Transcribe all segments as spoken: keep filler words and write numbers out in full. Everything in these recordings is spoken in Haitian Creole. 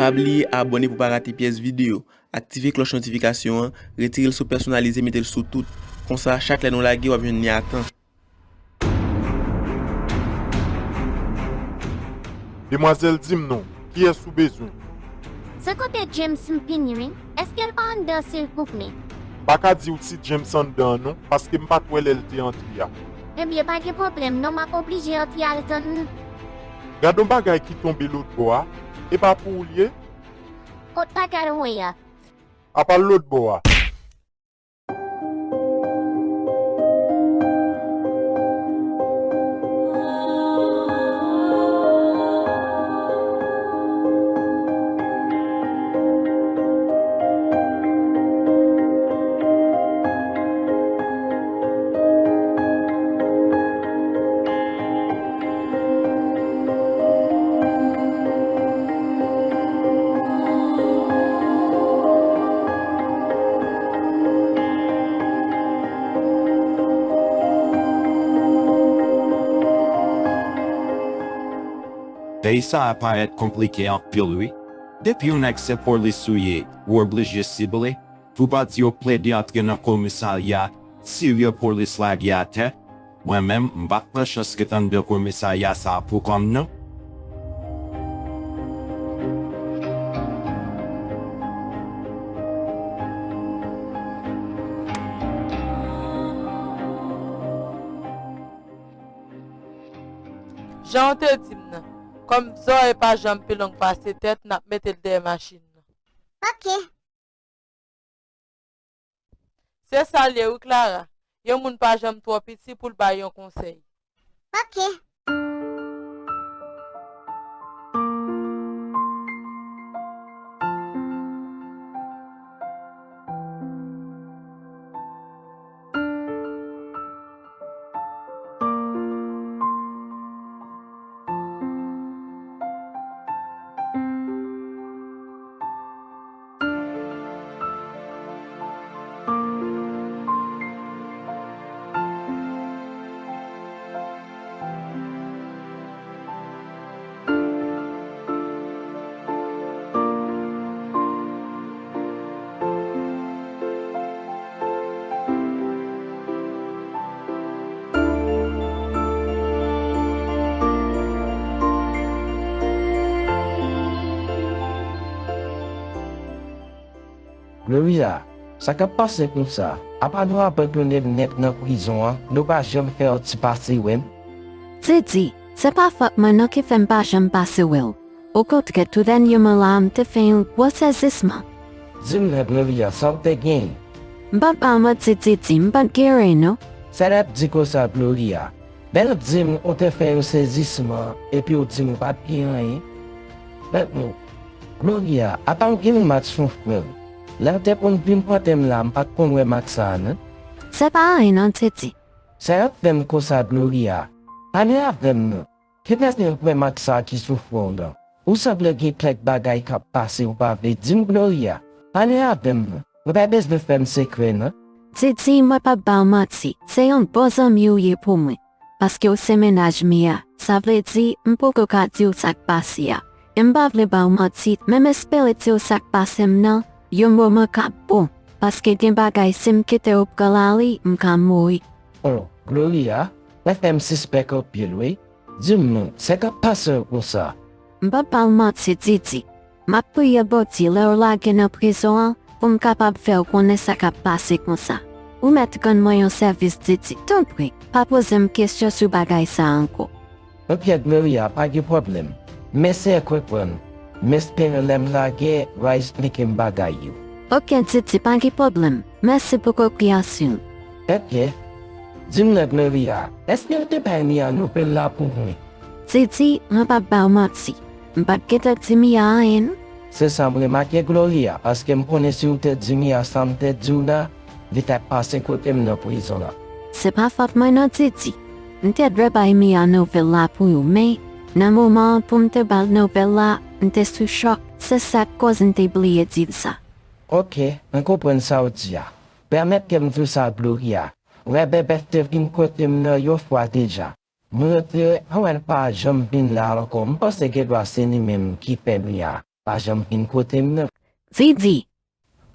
Pa bliye abòne pou w pa rate pyès videyo. Aktive klòch notifikasyon an, retire l sou pèsonalize, mete l sou tout. Konsa, chak lè nou lage, w ap jwenn li a tan. Demwazèl, di m non, kiyès ou bezwen? Se kote James m vini wi. Èske l pa anndan silvouplè? M pa ka di w si James anndan an non, paske m pa t wè lè l te antre a. Ebyen, pa gen pwoblèm non, m ap oblije antre al tann li. Gad on bagay ki tonbe lòtbò a, e pa pou ou l ye? Kot bagay ou ye a? Apa l lòtbò a. Peyi sa a parèt konplike anpil wi. Depi yon nèg se polis ou ye, ou oblije sible. Pou bandi yo plede antre nan komisarya, tire polis lage atè. Mwen menm, m pa t pran chans ret anndan komisarya sa a pou kò m non. Jan w te di m nan, kòm zòrèy pa janm pi long pase tèt, n ap mete l dèyè machin nan. Ok. Se sa l ye wi, Clara. Yon moun pa janm twò piti pou l bay yon konsèy. Ok. Gloria, sa k ap pase konsa? Apa nou abandone m nèt nan prizon an, nou pa janm fè yon ti pase wè m? Didi, se pa fòt mwen non ki fè m pa janm pase wè w. Okontrè, tou dènyèman la a, m te fè yon gwo sezisman. Di m non, Gloria, sa w te gen? M p ap ba w manti, Didi, m pa t gen anyen non. Sa l ap di konsa, Gloria? Lè l di m ou te fè yon sezisman epi w di m ou pa t gen anyen? Mèt mwen, Gloria, apa w gen yon mak sou frè w? Lè w te konn vin kote m la, m pa t konn wè mak sa a non. Se pa anyen non, Didi. Sa y ap fè m konsa, Gloria? Pale avè m non. Kilès mwen wè mak sa a ki sou frè w lan? Ou sanble gen kèk bagay k ap pase ou pa vle di m, Gloria. Pale avè m non. Ou pa bezwen fè m sekrè non. Didi, mwen p ap ba w manti, se yon bon zanmi w ye pou mwen. Paske w se mennaj Mia, sa vle di, m poko ka di w sa k pase a. E m pa vle ba w manti, men m espere di w sa k pase m nan, yon moman k ap bon. Paske gen bagay, si m kite w pran lari, m ka mouri. Oh, Gloria, ou fè m sispèk anpil wi. Di m non, sa k ap pase w konsa? M p ap ba w manti, Didi. M ap priye Bondye lè w lage nan prizon an pou m kapab fè w konnen sa k ap pase konsa. Ou mèt rann mwen yon sèvis, Didi, tanpri, pa poze m kesyon sou bagay sa a ankò. Ok, Gloria, pa gen pwoblèm. M eseye konprann. M espere lè m lage, w a esplike m bagay yo. Ok, Didi, pa gen pwoblèm. Mèsi pou konpreyansyon w. Ok. Di m non, Gloria, èske w te bay Mia nouvèl la pou mwen? Didi, mwen p ap ba w manti. M pa t gentan di Mia anyen non. Se sa m remake, Gloria, paske m konnen si w te di Mia sa m te di w la, li t ap pase kote m nan prizon an. Se pa fòt mwen non, Didi. M te dwe bay Mia nouvèl la pou ou, men, nan moman an pou m te ba l nouvèl la, m te sou chòk, se sa k koz m te bliye di l sa. Ok, m konprann sa w di a. Pèmèt ke m di w sa, Gloria. Wè, Bèbèt te vin kote m nan yon fwa deja. M regrèt, mwen pa janm vin la ankò. M panse gendwa se li menm ki fè li a. pa janm vin kote m nan. Didi.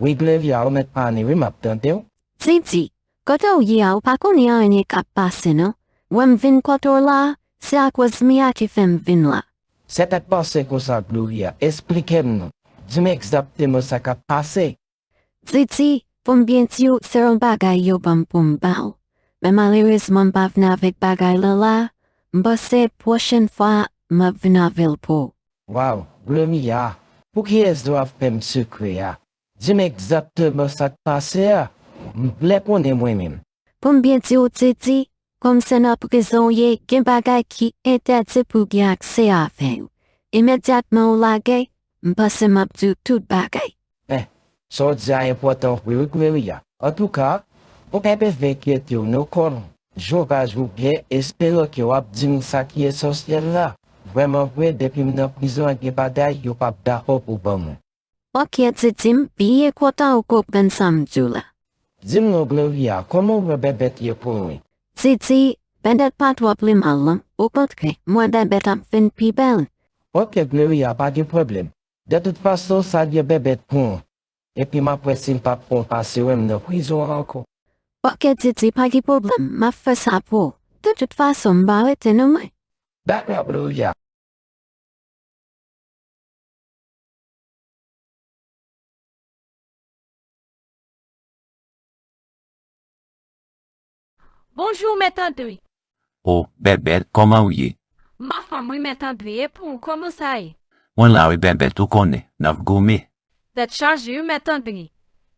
Wi, Gloria, ou mèt pale, wi, m ap tande w. Didi, kote w ye a, ou pa konnen anyen k ap pase, non? Wè m vin kote w la, se akoz Mia ki fè m vin la. Sa k ap pase konsa, Gloria? Esplike m non. Di m egzakteman sa k ap pase. Didi, pou m byen di w, se yon bagay yo ban m pou m ba w. Men malerezman, m pa vin avèk bagay lan la. M panse pwochèn fwa, m ap vin avè l pou w. Waw, Gloria, pou kiyès ou ap fè m sekrè a? Di m egzakteman sa k pase a. M vle konnen mwen menm. Pou m byen di w, Didi, kòm se nan prizon w ye, gen bagay ki entèdi pou w gen aksè avè yo. Imedyatman ou lage, m panse m ap di w tout bagay. Men, sa w di a enpòtan vre wi, Gloria. Antouka, ou pa bezwen enkyete w non, kòm jan w pa jwe byen, esperan ke w ap di m sa ki esansyèl la. Vrèman vre, depi m nan prizon an, gen bagay yo p ap dakò pou ban mwen. Oke, Didi, m byen kontan ou konprann sa m di w la. Di m non, Gloria, kòman w wè Bèbèt ye pou mwen? Didi, Bèbèt pa twò pi mal non. Okontrè, m wè Bèbèt ap vin pi bèl. Oke, Gloria, pa gen pwoblèm. De tout fason, salye Bèbèt pou mwen. Epi m ap wè si l p ap fè w pase wè m nan prizon an ankò. Oke, Didi, pa gen pwoblèm, m ap fè sa pou ou. De tout fason, m pa rete non mwen. Dakò, Gloria. Bonjou, Mèt Andre. O, Bèbèt, kòman w ye? M anfòm wi, Mèt Andre, e pou ou, kòman sa ye? Mwen la wi, Bèbèt, ou konnen, n ap goumen. Tèt chaje wi, Mèt Andre.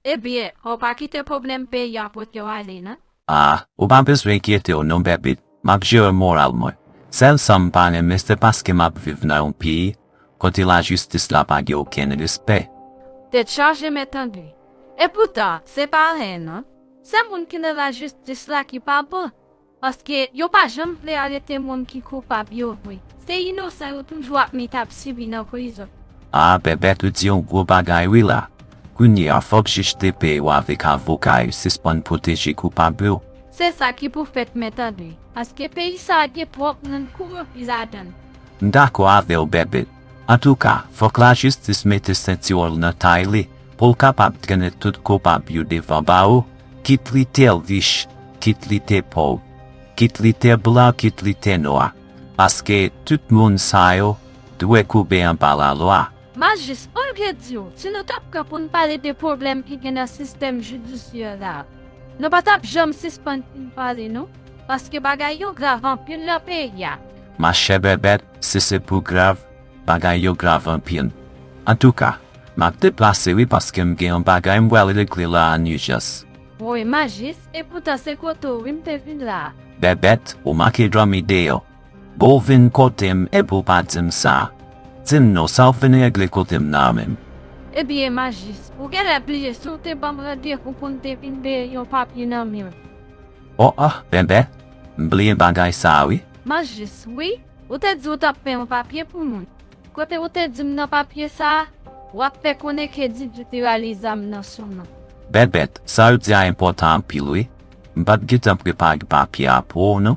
Ebyen, ou pa kite pwoblèm peyi a pote w ale, non? A, ou pa bezwen enkyete w non, Bèbèt. M ap jere moral mwen. Sèl sa m pa renmen, se paske m ap viv nan yon peyi kote lajistis la pa gen okenn respè. Tèt chaje, Mèt Andre. Epoutan, se pa anyen non. Se moun ki nan lajistis la ki pa bon. Paske yo pa janm vle arete moun ki koupab yo vre. Se inosan yo toujou ap mete ap sibi nan prizon. A, Bèbèt, ou di yon gwo bagay wi la. Kounye a, fòk jij de pè yo avèk avoka yo sispann pwoteje koupab yo. Se sa ki pou fèt, Mèt Andre. Paske peyi sa a gen twòp moun kowonpi ladan l. M dakò avè w, Bèbèt. Antouka, fòk lajistis mete sentiwon l nan tay li pou l kapab trennen tout koupab yo devan bawo, kit li te rich, kit li te pòv, kit li te blan, kit li te nwa, paske tout moun sa yo dwe koube anba lalwa. Majis, olye di w, si nou t ap pran pou n pale de pwoblèm ki gen nan sistèm jidisyè la, nou pa t ap janm sispann fin pale non, paske bagay yo grav anpil nan peyi a. Machè Bèbèt, si se pou grav, bagay yo grav anpil. Antouka, m ap deplase wi paske m gen yon bagay m pral regle la an ijans. Woy, Majis, epoutan se kote w wi m te vin la a. Bèbèt, ou manke dòmi deyò. Bon, w vin kote m epi w pa di m sa. Di m non, sa w vin regle kote m nan menm? Ebyen, Majis, ou genlè bliye si w te ban m randevou pou n te vin peye yon papye nan men w. O, o, Bèbèt, m bliye bagay sa a wi. Majis, wi, ou te di w t ap fè yon papye pou mwen. Kote ou te di m nan papye sa a, w ap fè konnen ke Didi te rale zam nan sou nou. Bèbèt, sa w di a enpòtan anpil wi. M pa t gentan prepare papye a pou ou non.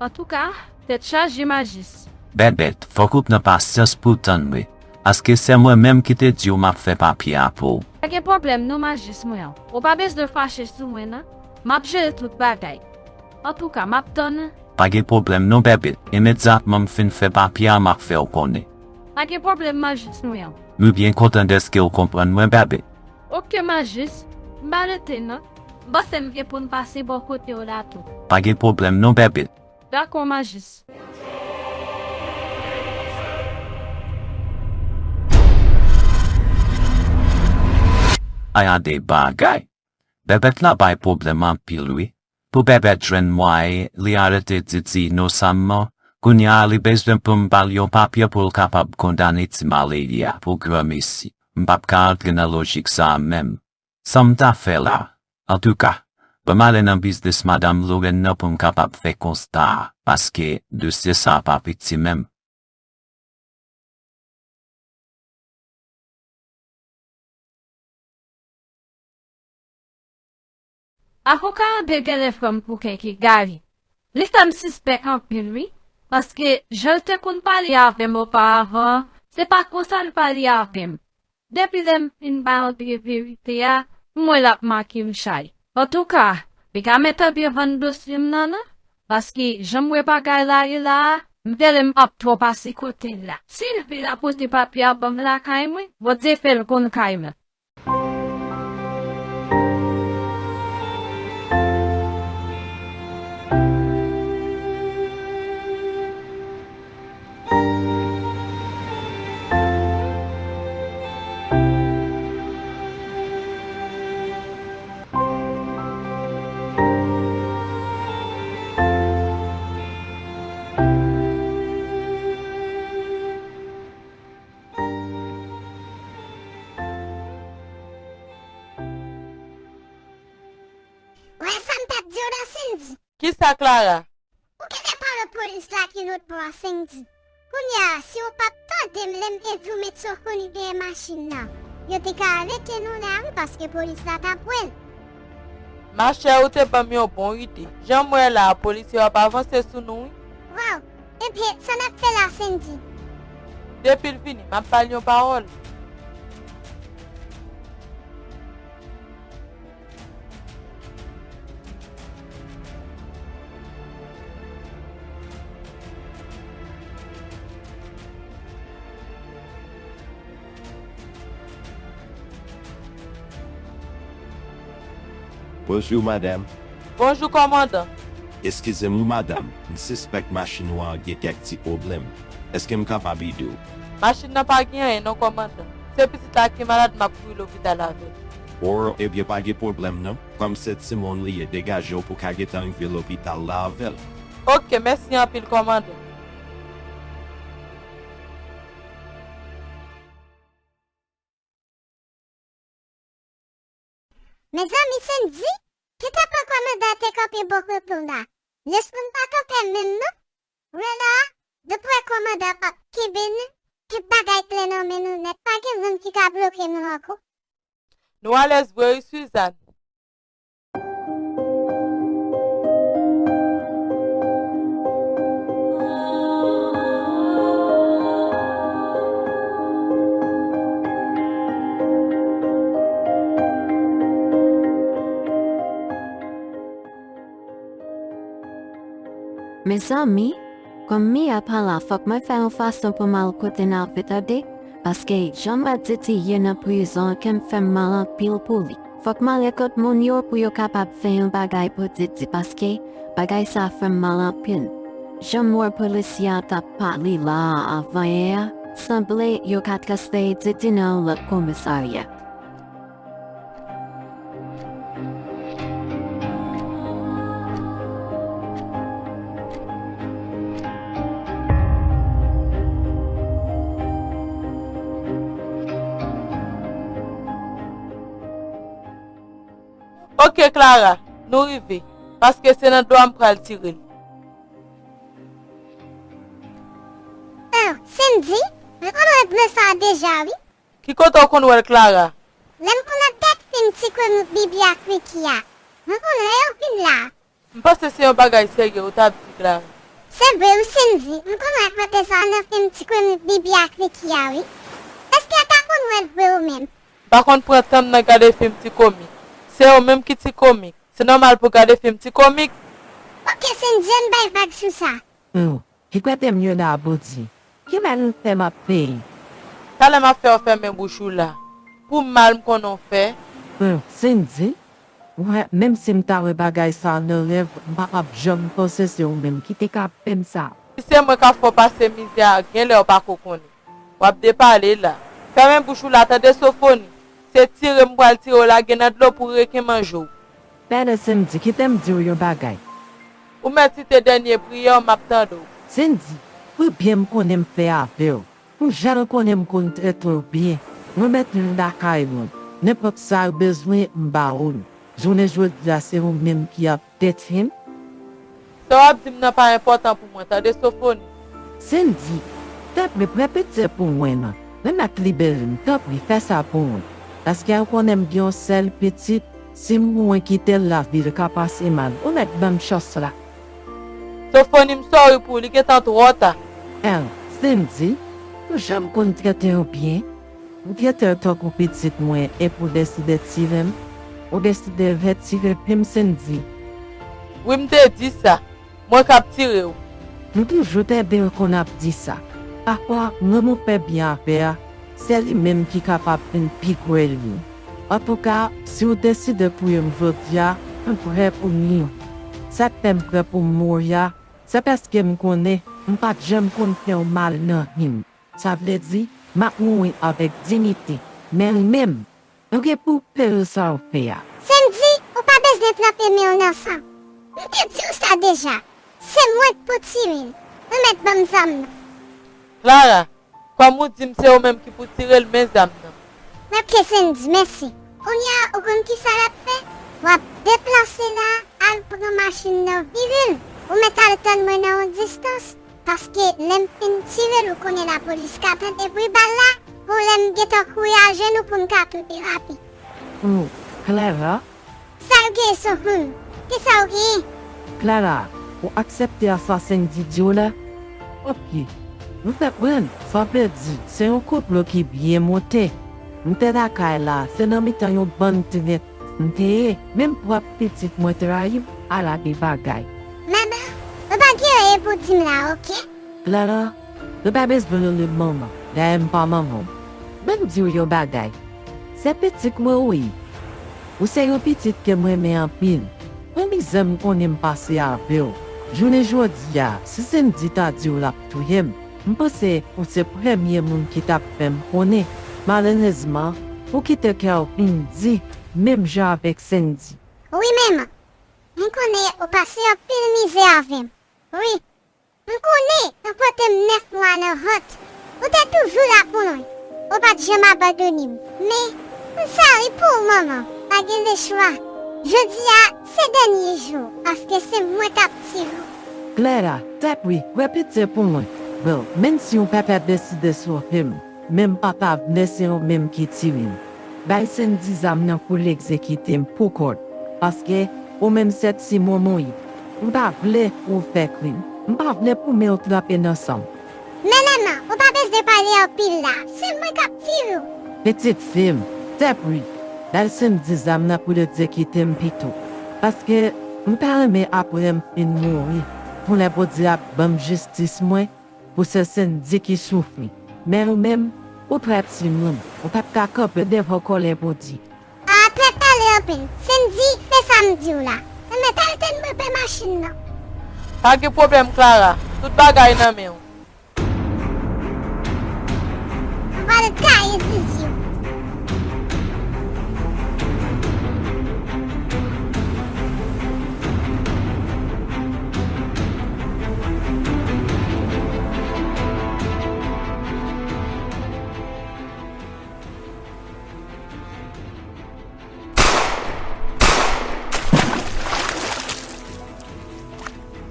Antouka, tèt chaje, Majis. Bèbèt, fòk ou pran pasyans pou w tann mwen. Paske se mwen menm ki te di w m ap fè papye a pou ou. Pa gen pwoblèm non, Majis mwen an. Ou pa bezwen fache sou mwen non. M ap jere tout bagay. Antouka, m ap tann ou. Pa gen pwoblèm non, Bèbèt. Imedyatman m fin fè papye a, m ap fè w konnen. Pa gen pwoblèm, Majis mwen an. M byen kontan dèske w konprann mwen, Bèbèt. Oke, Majis. M pa rete non. M panse m gen pou m pase bò kote w la tou. Pa gen pwoblèm non, Bèbèt. Dakò, Majis. Ay, a de bagay. Bèbèt la bay pwoblèm anpil wi. Pou Bèbèt jwenn mwayen li arete Didi inosanman, kounye a li bezwen pou m ba l yon papye pou l kapab kondane ti malere a pou granmesi. M p ap ka antre nan lojik sa a menm. Sa m ta fè la? Antouka, ban m ale nan biznis madanm Lorraine nan pou m kapab fè konsta a, paske dosye sa a pa piti menm. Avoka an te genlè fè m pou kèk egare. Li fè m sispèk anpil wi, paske jan l te konn pale avè m oparavan, Se pa konsa l pale avè m. Depi lè m fin ba Andre verite a, m wè l ap make m chay. Antouka, li ka mete byen vann dosye m nan non, paske jan m wè bagay la ye la a, m genlè m ap twò pase kote l la. Si l vle l ap pote papye a ban m lakay mwen, Bondye fè l konn kay mwen. Wè sa m t ap di w la, Cindy. Kisa, Clara? Ou genlè pale polis la ki lòt bò a, Cindy. Kounye a, si w p ap tande m lè m te di w met Sofoni dèyè machin nan, yo te ka arete nou la wi, paske polis la t ap wè l. Machè, ou te ban m yon bon ide. Jan m wè la a, polis yo ap avanse sou nou wi. Waw! Ebyen, sa n ap fè la, Cindy? Depi l vini, m ap ba l yon pawòl. Bonjou, madanm. Bonjou, kòmandan. Eskize m wi, madanm. M sispèk machin ou an gen kèk ti pwoblèm. Èske m kapab ede w? Machin nan pa gen anyen non, kòmandan. Se pitit la ki malad, m ap kouri lopital avè l. O, ebyen, pa gen pwoblèm non. Kòm se timoun li ye, degaje w pou w ka gentan rive lopital la avè l. Oke, mèsi anpil, kòmandan. Mezanmi, Cindy, kite pran kòmandan te kanpe bò kote w la. Lespri m pa kanpe menm non. Wè la a, depi w wè kòmandan p ap kenbe nou, tout bagay klè nan men nou nèt. Pa gen moun ki ka bloke nou ankò. Nou alèz vre wi, Suzanne. Mezanmi, kòm Mia pa la, fòk mwen fè yon fason pou m al kote Nave, tande, paske jan m wè Didi ye nan prizon an, kè m fè m mal anpil pou li. Fòk m ale kot moun yo pou yo kapab fè yon bagay pou Didi, paske bagay sa fè m mal anpil. Jan m wè polisye a t ap pale la a avan yè a, sanble yo ka transfere Didi nan yon lòt komisarya. Oke, Clara, nou rive, paske se nan do a m pral tire l. Oh, Cindy, m konn wè dlo sa a deja, wi. Ki kote w konn wè l, Clara? Lè m konn ap gad fim Ti Komik, Bibi ak Ricky a. M konn wè yo vin la. M panse se yon bagay serye ou t ap di, Clara. Se vre wi, Cindy. M konn wè kote sa a nan fim Ti Komik, Bibi ak Ricky a, wi. Èske w ta konn wè l vre ou menm? M pa konn pran tan m nan gade fim Ti Komik. Se ou menm ki Ti Komik. Se nòmal pou w gade fim Ti Komik. Oke, Cindy, ann bay vag sou sa. Hmm. Ki kote m ye la, Bondye? Kilè nou fè m ap peye? Talè m ap fè w fèmen bouch ou la. Pou mal m konnen w fè. Hum, Cindy, mwen, menm si m ta wè bagay sa a nan rèv, m pa p ap janm panse se ou menm ki te ka fè m sa. Si se mwen k ap fè w pase mizè a, genlè w pa ko konnen. W ap depale la. Fèmen bouch ou la, tande, Sofoni. Se tire m pral tire w lage nan dlo pou reken manje w. Tande, Cindy, kite m di w yon bagay. Ou mèt site dènye priyè w, m ap tande w. Cindy, pou byen m konnen m fè avè w, pou jan m konnen m konn trete w byen, mwen mèt vin lakay mwen. Nenpòt sa w bezwen, m ba ou l. Jounen jodi a, se ou menm ki ap detwi m. Sa w ap di m nan pa enpòtan pou mwen, tande, Sofoni. Cindy, tanpri, pran pitye pou mwen non. Remèt li Berlin, tanpri, fè sa pou mwen. Paske ou konnen m gen yon sèl pitit, si m mwen kite l lavi l ka pase mal. Ou mèt ban m chans la. Sofoni, m sòri pou ou, li gentan twò ta. L, Cindy, Ou janm konn trete yo byen? M trete w tankou pitit mwen epi w deside tire m? Ou deside retire pen m, Sendy? Wi, m te di sa. Mwen k ap tire w. M toujou tande yo konn ap di sa. Pafwa, moun ou fè byen avè a, se li menm ki kapab vin pi gwo ènmi. Antouka, si w deside touye m jodi a, m prè pou m mouri. Sa k fè m prè pou m mouri a, se paske m konnen m pa t janm konn fè w mal nan vi m. Sa vle di, m ap mouri avèk diyite. Men ou menm, ou gen pou w peye sa w fè a. Sendy, ou pa bezwen tranpe men w nan san. M te di w sa deja. Se mwen k pou tire l. Ou mèt ban m zam nan. Clara, kòm ou di m se ou menm ki pou tire l, men zam nan. Oke, Sendy, mèsi. Kounye a, ou konn kisa l ap fè? W ap deplase la, al pran machin nan, vire l. Ou mèt al tann mwen nan yon distans. Paske lè m fin tire l, ou konnen lapolis ka tande bri bal la, pou lè m gentan kouri al jwenn ou pou m ka toufe rapid. Oh, Clara? Sa w gen, Sohun? Kisa w gen? Clara, ou aksepte asasen di di w la? Ok. M fè prann, sa vle di, se yon konplo ki byen monte. M te lakay la, se nan mitan yon bann trèt m te ye, menm pwòp pitit mwen trayi m, ala de bagay. Manman, ou pa gen anyen pou di m la, oke? Clara, ou pa bezwen rele m manman, dayè m pa manman w. Ban m di w yon bagay. Se pitit mwen ou ye. Ou se yon pitit ke m renmen anpil. Konbyen zan m konnen m pase avè w? Jounen jodi a, si Sendy ta di w l ap touye m, m panse ou se premye moun ki t ap fè m konnen. Malerezman, ou kite kè w vin di menm jan avèk Sendy. Wi, manman. M konnen ou pase anpil mizè avè m. Wi. M konnen ou pote m nèf mwa nan vant. Ou te toujou la pou mwen. Ou pa t janm abandone m. Men, m sòri pou ou, manman. Pa gen lechwa. Jodi a, se dènye jou, paske se mwen k ap tire w. Clara, tanpri, pran pitye pou mwen. Bon, menm si w pa ta deside sove m, men m pa ta vle se ou menm ki tire m. Bay Sendy zam nan pou l egzekite m pou kò l. Paske ou menm se timoun ou ye. M pa vle pou w fè krim. M pa vle pou men w tranpe nan san m. Men manman, ou pa bezwen pale anpil la. Se mwen k ap tire w. Pitit fi m, tanpri, bay Sendy zam nan pou l egzekite m pito. Paske m ta renmen apre m fin mouri, pou Lè Bondye ap ban m jistis mwen, pou se Sendy ki soufri. Men ou menm, ou twò timoun, ou p ap ka kanpe devan kòlè Bondye. A, twò pale anpil. Sendy, fè sa m di w la. Enben, ta etenn mwen pè machin nan. Pa gen pwoblèm, Clara. Tout bagay nan men w. Mwen pral taye zizi w.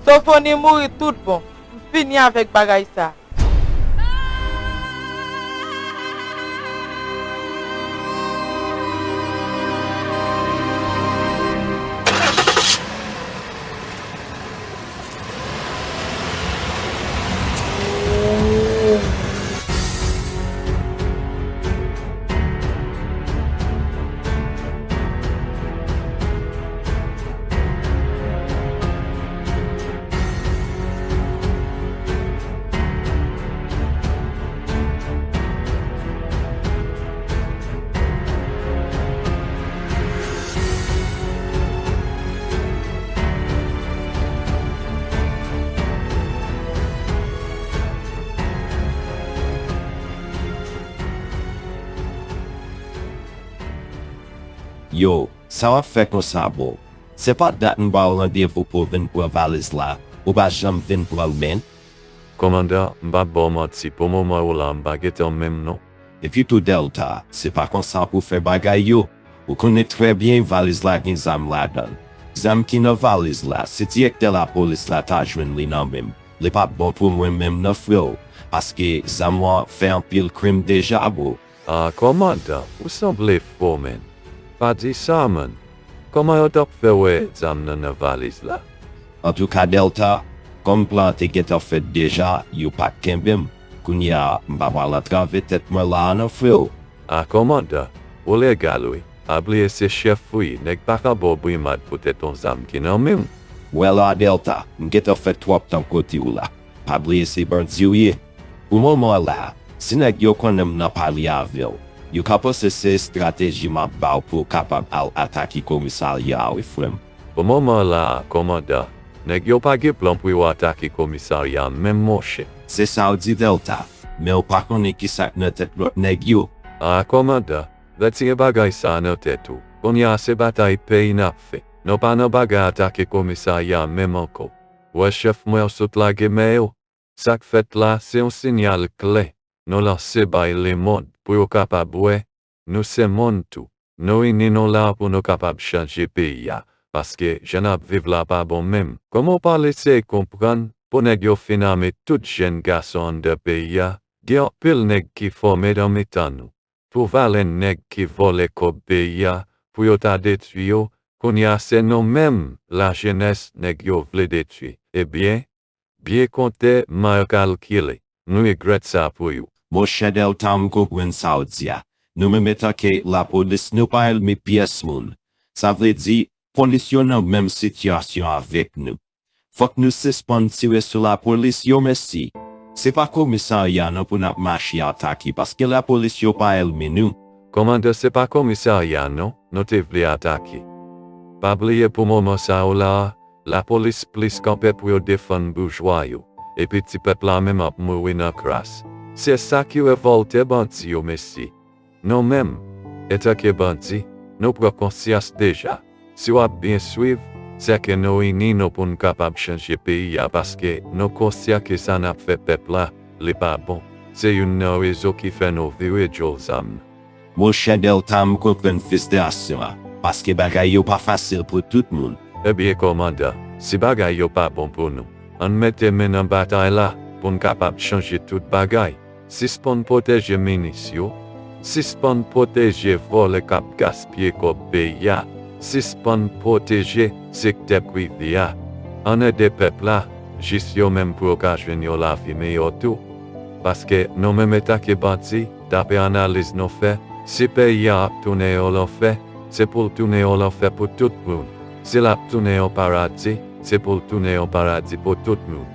Sofoni mouri tout bon. M fini avèk bagay sa. Yo, sa w ap fè konsa, bro? Se pa dat m ba w randevou pou w vin pran valiz la, ou pa janm vin pran l, man. Kòmandan, m p ap ba w manti, pou moman yo la, m pa gentan menm non. Epi tou Delta, se pa konsa pou w fè bagay yo. Ou konnen trè byen valiz la gen zam ladan l. Zam ki nan valiz la, se direktè lapolis la ta jwenn li nan men m. Li p ap bon pou mwen menm non, freo, paske zam lan fè anpil krim deja, bro. Ah, kòmandan, ou sanble fò, man. Pa di sa, man. Kòman yo t ap fè wè zam nan nan valiz la? Antouka, Delta, kòm plan an te gentan fèt deja, yo pa t kenbe m. Kounye a, m pa pral antrave tèt mwen la a non, freo. A, kòmandan, ou legal wi. Pa bliye se chèf ou ye, nèg pa ka ba w brimad poutèt yon zam ki nan men w. Wè la, Dèlta, m gentan fè twòp tan kote w la. Pa bliye se bandi w ye. Pou moman la, si nèg yo konnen m nan pale avè w, yo ka panse se estrateji m ap ba w pou w kapab al atake komisarya a wi, frè m. Pou moman la a, kòmandan, nèg yo pa gen plan pou yo atake komisarya a menm, monchè. Se sa w di, Dèlta, men w pa konnen ki sa k nan tèt lòt nèg yo. A, kòmandan, retire bagay sa a nan tèt ou. Kounye a se batay peyi n ap fè. Nou pa nan bagay atake komisarya a menm ankò. Wè chèf mwen, w sot lage men yo. Sa k fèt la se yon siyal klè nou lanse bay lemonn pou yo kapab wè nou se moun tou. Nou ini nou la pou nou kapab chanje peyi a, paske jan n ap viv la pa bon menm. Kòman w pral eseye konprann pou nèg yo fin ame tout jèn gason anndan peyi a? Gen anpil nèg ki fòme nan mitan nou. Pou valè nèg ki vòlè kòb peyi a, pou yo ta detwi yo, kounye a se nou menm, lajenès, nèg yo vle detwi. Ebyen, byen konte, mal kalkile. Nou regrèt sa pou yo. Monchè Dèlta, m konprann sa w di a. Nou menm antanke lapolis, nou pa ènmi pyès moun. Sa vle di, polis yo nan menm sitiyasyon avèk nou. Fòk nou sispann tire sou lapolis yo, mèsi. Se pa komisarya non pou n ap mache atake, paske lapolis yo pa ènmi nou. Kòmandan, se pa komisarya non nou te vle atake. Pa bliye pou moman sa yo la a, lapolis plis kanpe pou yo defann boujwa yo, epi ti pèp la menm ap mouri nan kras. Se sa ki revòlte bandi yo, mèsi. Nou menm, antanke bandi, nou pran konsyans deja. Si w ap byen swiv, se ke nou ini nou pou n kapab chanje peyi a, paske nou konsyan ke sa n ap fè pèp la, li pa bon. Se youn nan rezon ki fè nou vire djòl zam. Monchè Dèlta, m konprann fristrasyon an, paske bagay yo pa fasil pou tout moun. Ebyen, kòmandan, si bagay yo pa bon pou nou, ann mete men nan batay la pou n kapab chanje tout bagay. Sispann pwoteje minis yo. Sispann pwoteje vòlè k ap gaspiye kòb peyi a. Sispann pwoteje sektè prive a. Ann ede pèp la, jis yo menm pou yo ka jwenn yon lavi meyè tou. Paske nou menm antanke bandi, daprè analiz nou fè, si peyi a ap tounen yon lanfè, se pou l tounen yon lanfè pou tout moun. Si l ap tounen yon paradi, se pou l tounen yon paradi pou tout moun.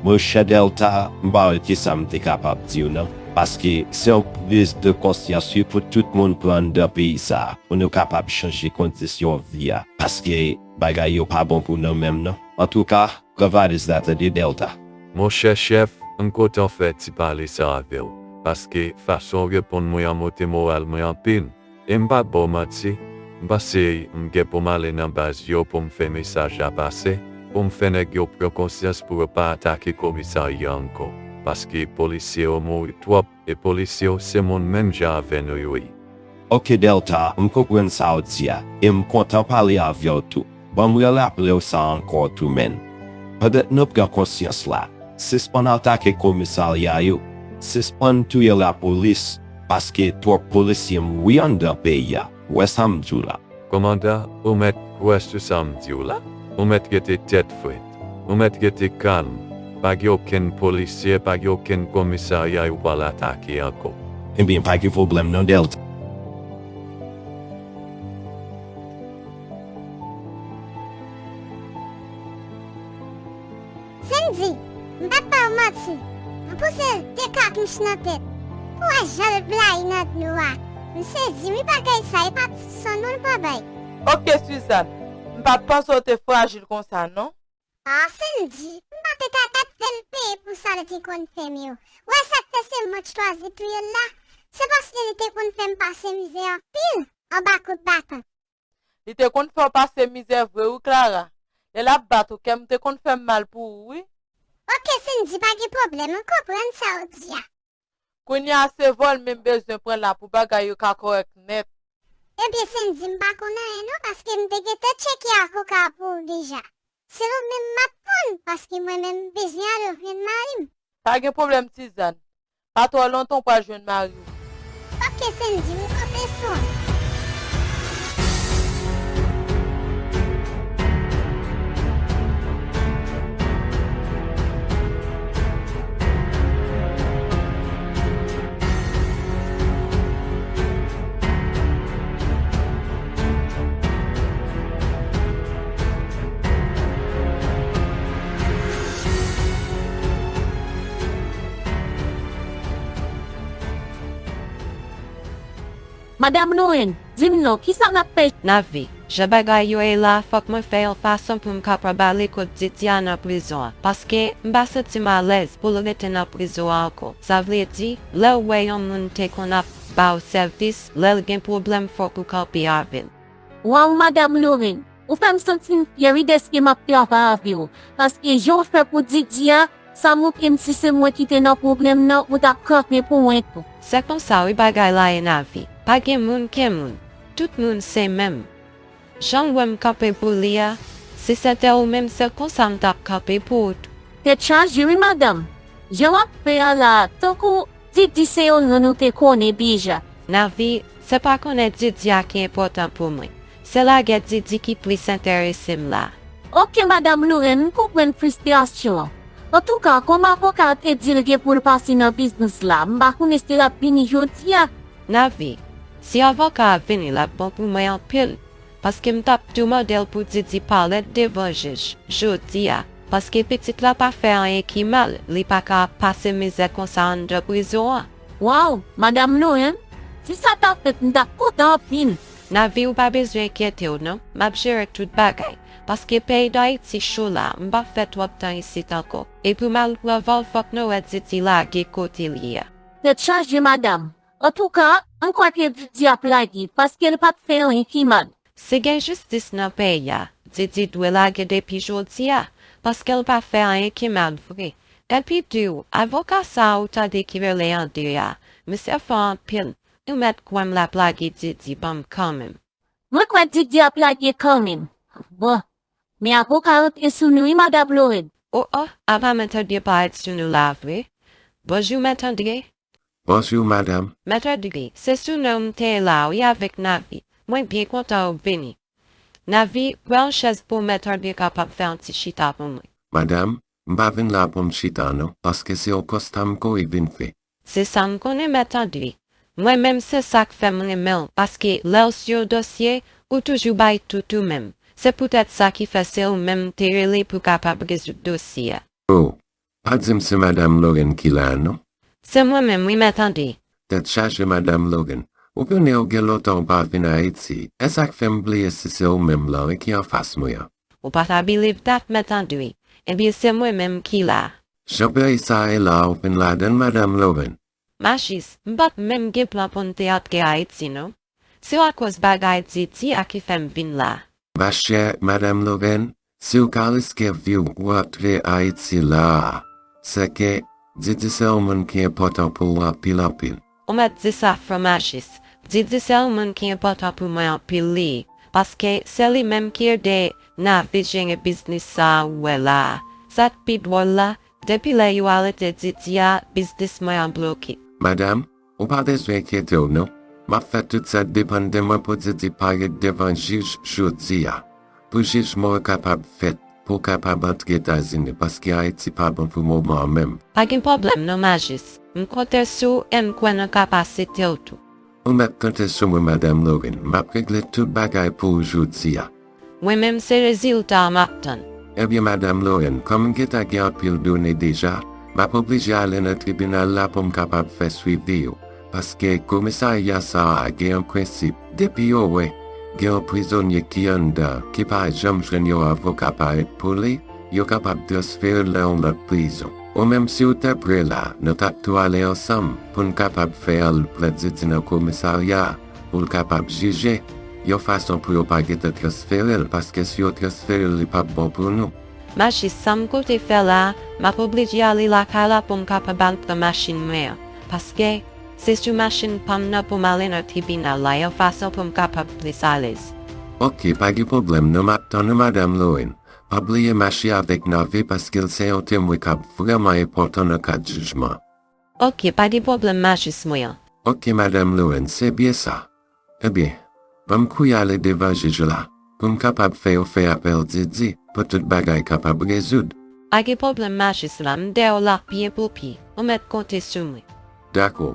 Monchè Dèlta, m pa wè kisa m te kapab di w non, paske se yon priz de konsyans wi pou tout moun pran anndan peyi sa a, pou nou kapab chanje kondisyon vi a, paske bagay yo pa bon pou nou menm non. Antouka, travay la tande Dèlta. Monchè chèf, m kontan fè ti pale sa avè w, paske fason w reponn mwen an monte moral mwen anpil. E m p ap ba w manti, m panse m gen pou m ale nan baz yo pou m fè mesaj la pase, pou m fè nèg yo pran konsyans pou yo pa atake komisarya ankò, paske polisye yo mouri twòp, e polisye yo se moun menm jan avè nou yo ye. Oke Dèlta, m konprann sa w di a, e m kontan pale avè w tou. Ban m raraple w sa ankò tou, menn. Pandan n ap pran konsyans la, sispann atake komisarya yo, sispann touye lapolis, paske twòp polisye mouri anndan peyi a. W wè sa m di w la? Kòmandan, ou mèt kwè sou sa m di w la. Ou mèt rete tèt frèt. Ou mèt rete kalm. Pa gen okenn polisye, pa gen okenn komisarya yo pral atake ankò. Ebyen, pa gen pwoblèm non, Dèlta. Sendy, m p ap ba w manti, m pouse de katouch nan tèt. Pou w wè jan l blayi nan dlo a. M sezi wi, bagay sa e pa ti sonn non l pa bay. Oke Suzanne, m pa t panse w te frajil konsa non. Ah Sendy, m pa te ka gad fè l peye pou sa l te konn fè m yo. W wè sa k fè se mwen k chwazi touye l la? Se paske li te konn fè m pase mizè anpil anba kout baton. Li te konn fè w pase mizè vre wi Clara. Lè l ap bat ou, kè m te konn fè m mal pou ou wi. Oke Sendy, pa gen pwoblèm, m konprann sa w di a. Kounye a se vòl men m bezwen pran la pou bagay yo ka kòrèk nèt. Ebyen Sendy, m pa konn anyen non, paske m te gentan tcheke avoka pou ou deja. Se ou menm m ap tann, paske mwen menm m bezwen ale jwenn mari m. Pa gen pwoblèm Suzanne. Pa twò lontan w pral jwenn mari w. Oke Sendy, m konte sou ou. Madanm Lorraine, di m non, kisa n ap fè? Navi, jan bagay yo ye la, fòk mwen fè yon fason pou m kapab ale kot Didi a nan prizon an, paske m pa santi m alèz pou l rete nan prizon an ankò. Sa vle di, lè w wè yon moun te konn ap ba w sèvis, lè l gen pwoblèm fòk ou kanpe avè l. Waw, Madanm Lorraine, ou fè m santi m fyè wi dèske m ap travay avè w, paske jan w fè pou Didi a, sa montre m si se mwen ki te nan pwoblèm nan, ou t ap kanpe pou mwen tou. Se konsa wi bagay la ye Navi, pa gen moun ke moun, tout moun se menm. Jan w wè m kanpe pou li a, si se te ou menm se konsa m t ap kanpe pou ou tou. Tèt chaje wi madanm, jan w ap fè a la a, tankou Didi se yon non nou te konnen deja. Navi, se pa konnen Didi a ki enpòtan pou mwen. Se lagè Didi ki plis enterese m la. Oke Madanm Lorraine, m konprann fristrasyon an. Antouka, kòm avoka a te di l gen pou l pase nan biznis la, m pa konnen si l ap vini jodi a. Navi, si avoka a vini l ap bon pou mwen anpil. Paske m t ap tou mande l pou Didi parèt devan jij jodi a, paske pitit la pa fè anyen ki mal, li pa ka ap pase mizè konsa anndan prizon an. Waw, Madanm Lorraine, si sa ta fèt m t ap kontan anpil. Navi, ou pa bezwen enkyete w non, m ap jere tout bagay, paske peyi Dayiti cho la, m p ap fè twòp tan isit ankò. E pou m al pran vòl fòk nou wè Didi lage kote l ye a. Tèt chaje madanm, antouka, m kwè ke Didi ap lage, paske l pa t fè anyen ki mal. Si gen jistis nan peyi a, Didi dwe lage depi jodi a, paske l pa fè anyen ki mal vre. Epi di w, avoka sa a ou tande ki rele Andre a, misye fò anpil, ou mèt kwè m l ap lage Didi ban m kanmenm. Mwen kwè Didi ap lage kanmenm. Bon, men avoka a rantre sou nou wi Madanm Lorraine. O o, apa Mèt Andre parèt sou nou la vre? Bonjou Mèt Andre. Bonjou madanm. Mèt Andre, se sou non m te ye la wi avèk Navi. Mwen byen kontan ou vini. Navi, pran yon chèz pou Mèt Andre kapab fè yon ti chita pou mwen. Madanm, m pa vin la pou m chita non, paske se yon konsta m kouri vin fè. Se sa m konnen Mèt Andre. Mwen menm se sa k fè m renmen w, paske lè w sou yon dosye, ou toujou bay tout ou menm. Se poutèt sa ki fè se ou menm m te rele pou kapab rezoud dosye a. O, pa di m se madanm Lorraine ki la a non. Se mwen menm wi Mèt Andre. Tèt chaje madanm Lorraine. Ou konnen ou gen lontan ou pa vin Ayiti, e sa k fè m bliye si se ou menm lan wi ki anfas mwen an. Ou pa ta believe that Mèt Andre. Ebyen se mwen menm ki la. Jan peyi sa a ye la a ou vin ladan l madanm Lorraine. Majis, m pa t menm gen plan pou n te antre Ayiti non. Se akoz bagay Didi a ki fè m vin la. Machè, madanm Lorraine, si w ka riske vi w pou w antre Ayiti la a, sèke Didi se yon moun ki enpòtan pou ou anpil anpil. Ou mèt di sa frè Majis, Didi se yon moun ki enpòtan pou mwen anpil li, paske se li menm ki ede Navi jere biznis sa a ou wè la a. Sa k pi dwòl la, depi lè yo arete Didi a, biznis mwen an bloke. Madanm, ou pa bezwen enkyete w non. M ap fè tout sa k depann de mwen pou Didi parèt devan jij jodi a, pou jij mwen an kapab fèt, pou w kapab antre Etazini, paske Ayiti pa bon pou moman an menm. Pa gen pwoblèm non Majis, m konte sou ou e m kwè nan kapasite w tou. Ou mèt konte sou mwen madanm Lorraine, m ap regle tout bagay pou ou jodi a. Mwen menm se rezilta a m ap tann. Ebyen madanm Lorraine, kòm m gentan gen anpil done deja, m ap oblije ale nan tribinal la pou m kapab fè swivi yo, paske komisarya sa a gen yon prensip, depi yo wè gen yon prizonye ki anndan ki pa janm jwenn yon avoka parèt pou li, yo kapab transfere l nan yon lòt prizon. Ou menm si w te pre la, nou t ap tou ale ansanm pou n kapab fè al pran Didi nan komisarya a pou l kapab jije, yon fason pou yo pa gentan transfere l, paske si yo transfere l, li p ap bon pou nou. Majis, sa m konte fè la a, m ap oblije ale lakay la pou m kapab al pran machin mwen an, paske se sou machin pa m nan pou m ale nan tribinal la, yon fason pou m kapab plis alèz. Oke, pa gen pwoblèm non, m ap tann ou madanm Lorraine. Pa bliye mache avèk Navi paske l se yon temwen k ap vrèman enpòtan nan kad jijman an. Oke, pa gen pwoblèm Majis mwen an. Oke madanm Lorraine, se byen sa. Ebyen, ban m kouri ale devan jij la pou m kapab fè yo fè apèl Didi pou tout bagay kapab rezoud. Pa gen pwoblèm Majis la, m dèyè w la byen pou byen, ou mèt konte sou mwen. Dakò.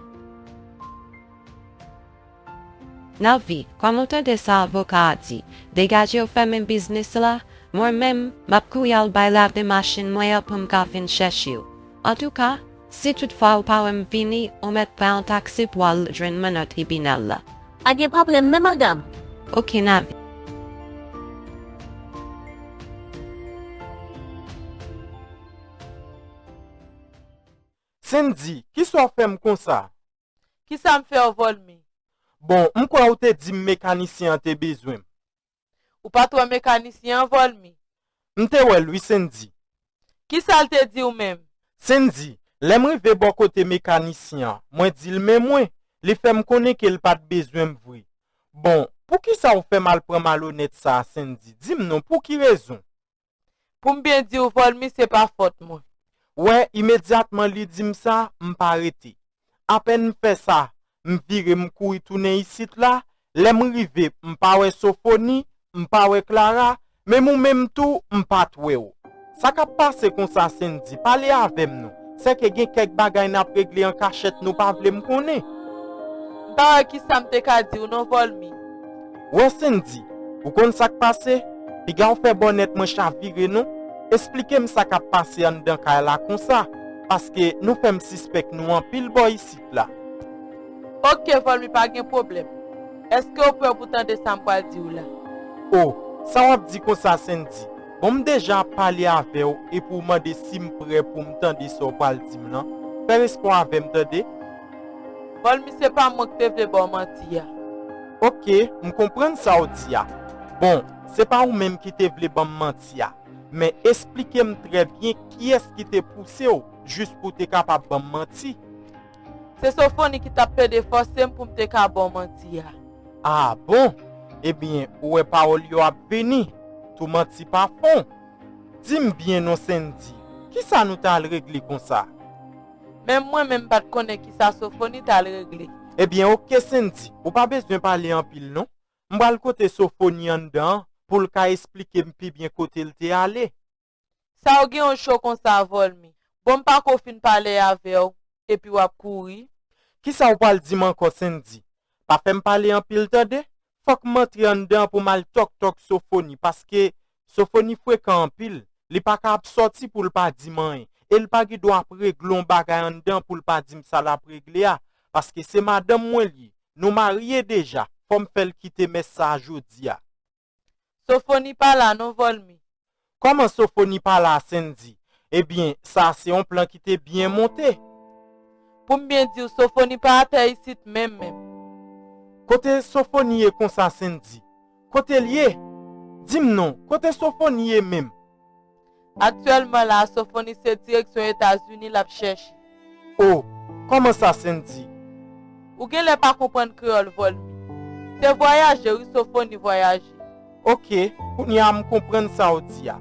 Navi, kòm ou tande sa avoka a di, degaje w fèmen biznis la, mwen menm, m ap kouri al bay lave machin mwen an pou m ka vin chèche w. Antouka, si toutfwa ou pa wè m vini, ou mèt pran yon taksi pou w al jwenn mwen nan tribinal la. Pa gen pwoblèm non, madanm. Ok, n a vin. Sendy, kisa w fè m konsa? Kisa m fè w, Volmy? Bon, m kwè ou te di m mekanisyen an te bezwen m. Ou pa t wè mekanisyen an, Volmy? M te wè l wi, Sendy. Kisa l te di w menm? Sendy, lè m rive bò kote mekanisyen an, mwen di l men mwen, li fè m konnen ke l pa t bezwen m vre. Bon, poukisa ou fè m al pran malonèt sa a, Sendy? Di m non, pou ki rezon? Pou m byen di w, Volmy, se pa fòt mwen. Wè, imedyatman li di m sa, m pa rete. Apèn m fè sa, m vire m kouri tounen isit la, lè m rive, m pa wè Sofoni, m pa wè Clara, menm ou menm tou, m pa t wè w. Sa k ap pase konsa, Sendy? Pale avè m non. Sèke gen kèk bagay n ap regle an kachèt nou pa vle m konnen. M pa wè kisa m te ka di w non, Volmy. Wè Sendy, ou konn sa k pase? Piga w fè bònèt mwen chavire non. Esplike m sa k ap pase anndan kay la konsa, paske nou fè m sispèk nou anpil bò isit la. Ok, Volmy, pa gen pwoblèm. Èske w prè pou tande sa m pral di w la? O, sa w ap di konsa, Sendy? Bon, m deja ap pale avè w epi w mande si m prè pou m tande sa w pral di m lan. Fè respè w avè m, tande? Volmy, se pa mwen ki te vle ba w manti a. Ok, m konprann sa w di a. Bon, se pa ou menm ki te vle ban m manti a, men esplike m trè byen kiyès ki te pouse w jis pou w te kapab ban m manti. Se Sofoni ki t ap plede fòse m pou m te ka ba w manti a. A bon? Ebyen, ou wè pawòl yo ap vini, tou manti pa fon. Di m byen non, Sendy, kisa nou t al regle konsa? Menm mwen menm m pa t konnen kisa Sofoni t al regle. Ebyen, oke, Sendy, ou pa bezwen pale anpil non. M pral kote Sofoni anndan an pou l ka esplike m pi byen kote l te ale. Sa w gen w cho konsa, Volmy? Bon, m pako fin pale avè w, epi w ap kouri? Kisa w pral di m ankò, Sendy? Pa fè m pale anpil, tande? Fòk m antre anndan an pou m al tòk tòk Sofoni, paske Sofoni frekan anpil. Li pa ka ap sòti pou l pa di m anyen. E l pa gen dwa ap regle yon bagay anndan pou l pa di m sa l ap regle a. Paske se madanm mwen l ye. Nou marye deja. Fò m fè l kite mès sa a jodi a. Sofoni pa la non, Volmy. Kòman Sofoni pa la, Sendy? Ebyen, sa a se yon plan ki te byen monte. Pou m byen di w, Sofoni pa atè isit menm menm. Kote Sofoni ye konsa, Sendy? Kote l ye? Di m non, kote Sofoni ye menm? Aktyèlman la a, Sofoni se direksyon Etazini l ap chèche. O, kòman sa, Sendy? Ou genlè pa konprann kreyòl, Volmy. Se vwayaje wi, Sofoni vwayaje. Oke, kounye a m konprann sa w di a.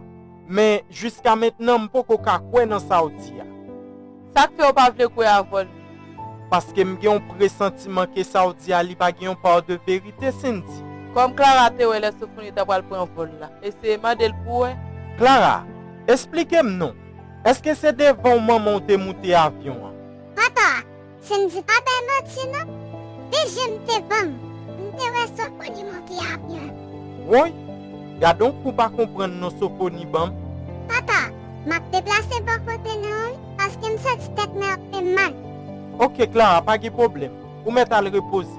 Men, jiska mentnan, m poko ka kwè nan sa w di a. Sa k fè w pa vle kwè a, Volmy? Paske m gen yon presantiman ke sa w di a, li pa gen yon pa de verite, Sendy. Kòm Clara te wè lè Sofoni ta pral pran vòl la, eseye mande l pou w wè. Clara, esplike m non. Èske se devan w manman w te moute avyon an? Papa, Sendy pa bay manti non. De je m te ban m, m te wè Sofoni monte avyon an. Woy, gade yon kou pa konprann non Sofoni ban m. Papa, m ap deplase bò kote nan wi, paske m santi tèt mwen ap fè m mal. Oke, Clara, pa gen pwoblèm. Ou mèt al repoze.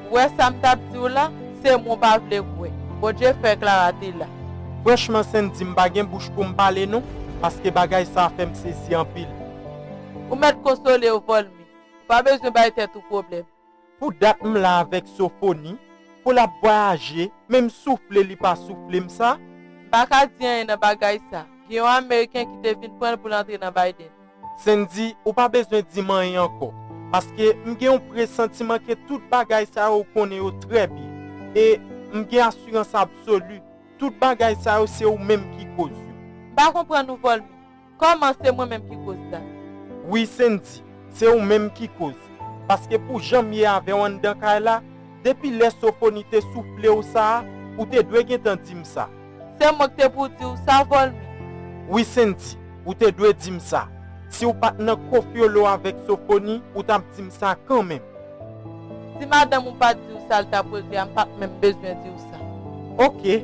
Ou wè sa m t ap di w la? Se mwen w pa vle kwè. Bondye fè Clara te la. Franchman, Sendy, m pa gen bouch pou m pale non, paske bagay sa a fè m sezi anpil. Ou mèt konsole w, Volmy. Ou pa bezwen bay tèt ou pwoblèm. Pou dat m la avèk Sofoni, pou l ap vwayaje, menm soufle li pa soufle m sa. M pa ka di anyen nan bagay sa. Gen yon Ameriken ki te vin pran l pou l antre nan Biden. Sendy, ou pa bezwen di m anyen ankò, paske m gen yon presantiman ke tout bagay sa yo ou konnen yo trè byen. E m gen asirans absoli, tout bagay sa yo se ou menm ki koz yo. M pa konprann ou, Volmy. Kòman se mwen menm ki koz sa? Wi, Sendy, se ou menm ki koz. Paske pou jan m ye avè w anndan kay la, depi lè Sofoni te soufle w sa a, ou te dwe gentan di m sa. Se mwen ki te pou di w sa, Volmy? Wi, Sendy, ou te dwe di m sa. Si w pa t nan konfyolo avèk Sofoni, ou t ap di m sa kanmenm. Si madanm ou pa t di w sa l t ap regle a, m pa t menm bezwen di w sa. Oke,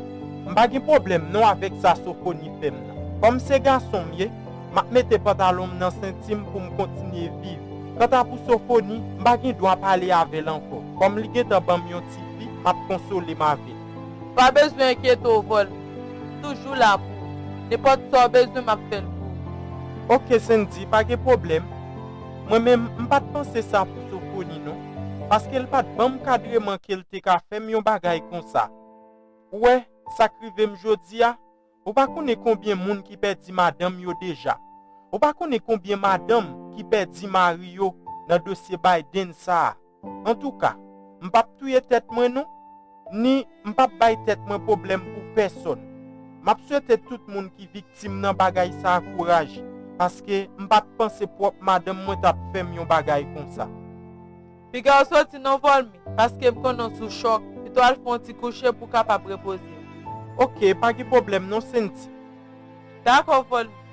m pa gen pwoblèm non avèk sa Sofoni fè m nan. Kòm se gason m ye, M ap mete pantalon m nan senti m pou m kontinye viv. Kanta pou Sofoni, m pa gen dwa pale avè l ankò. Kòm li gentan ban m yon ti fi, m ap konsole m avè l. Pa bezwen enkyete w, Vòlmi. M toujou la pou ou. Nenpòt sa w bezwen, m ap fè l pou ou. Oke, Sendy, pa gen pwoblèm. Mwen menm, m pa t panse sa pou Sofoni, non. Paske l pa t ban m kadreman ke l te ka fè m yon bagay konsa. Ou wè, sa k rive m jodi a, ou pa konnen konbyen moun ki pèdi madanm yo deja. Ou pa konnen konbyen madanm ki pèdi mari yo nan dosye Biden sa a. Antouka, m p ap touye tèt mwen non, ni m p ap bay tèt mwen pwoblèm pou pèsòn. M ap swete tout moun ki viktim nan bagay sa a kouraj, paske m pa t panse pwòp madanm mwen t ap fè m yon bagay konsa. Piga w soti non, Vòlmi, paske m konnen w sou chòk. Pito al fè yon ti kouche pou w kapab repoze w. Oke, pa gen pwoblèm non, Sendy. Dakò, Vòlmi.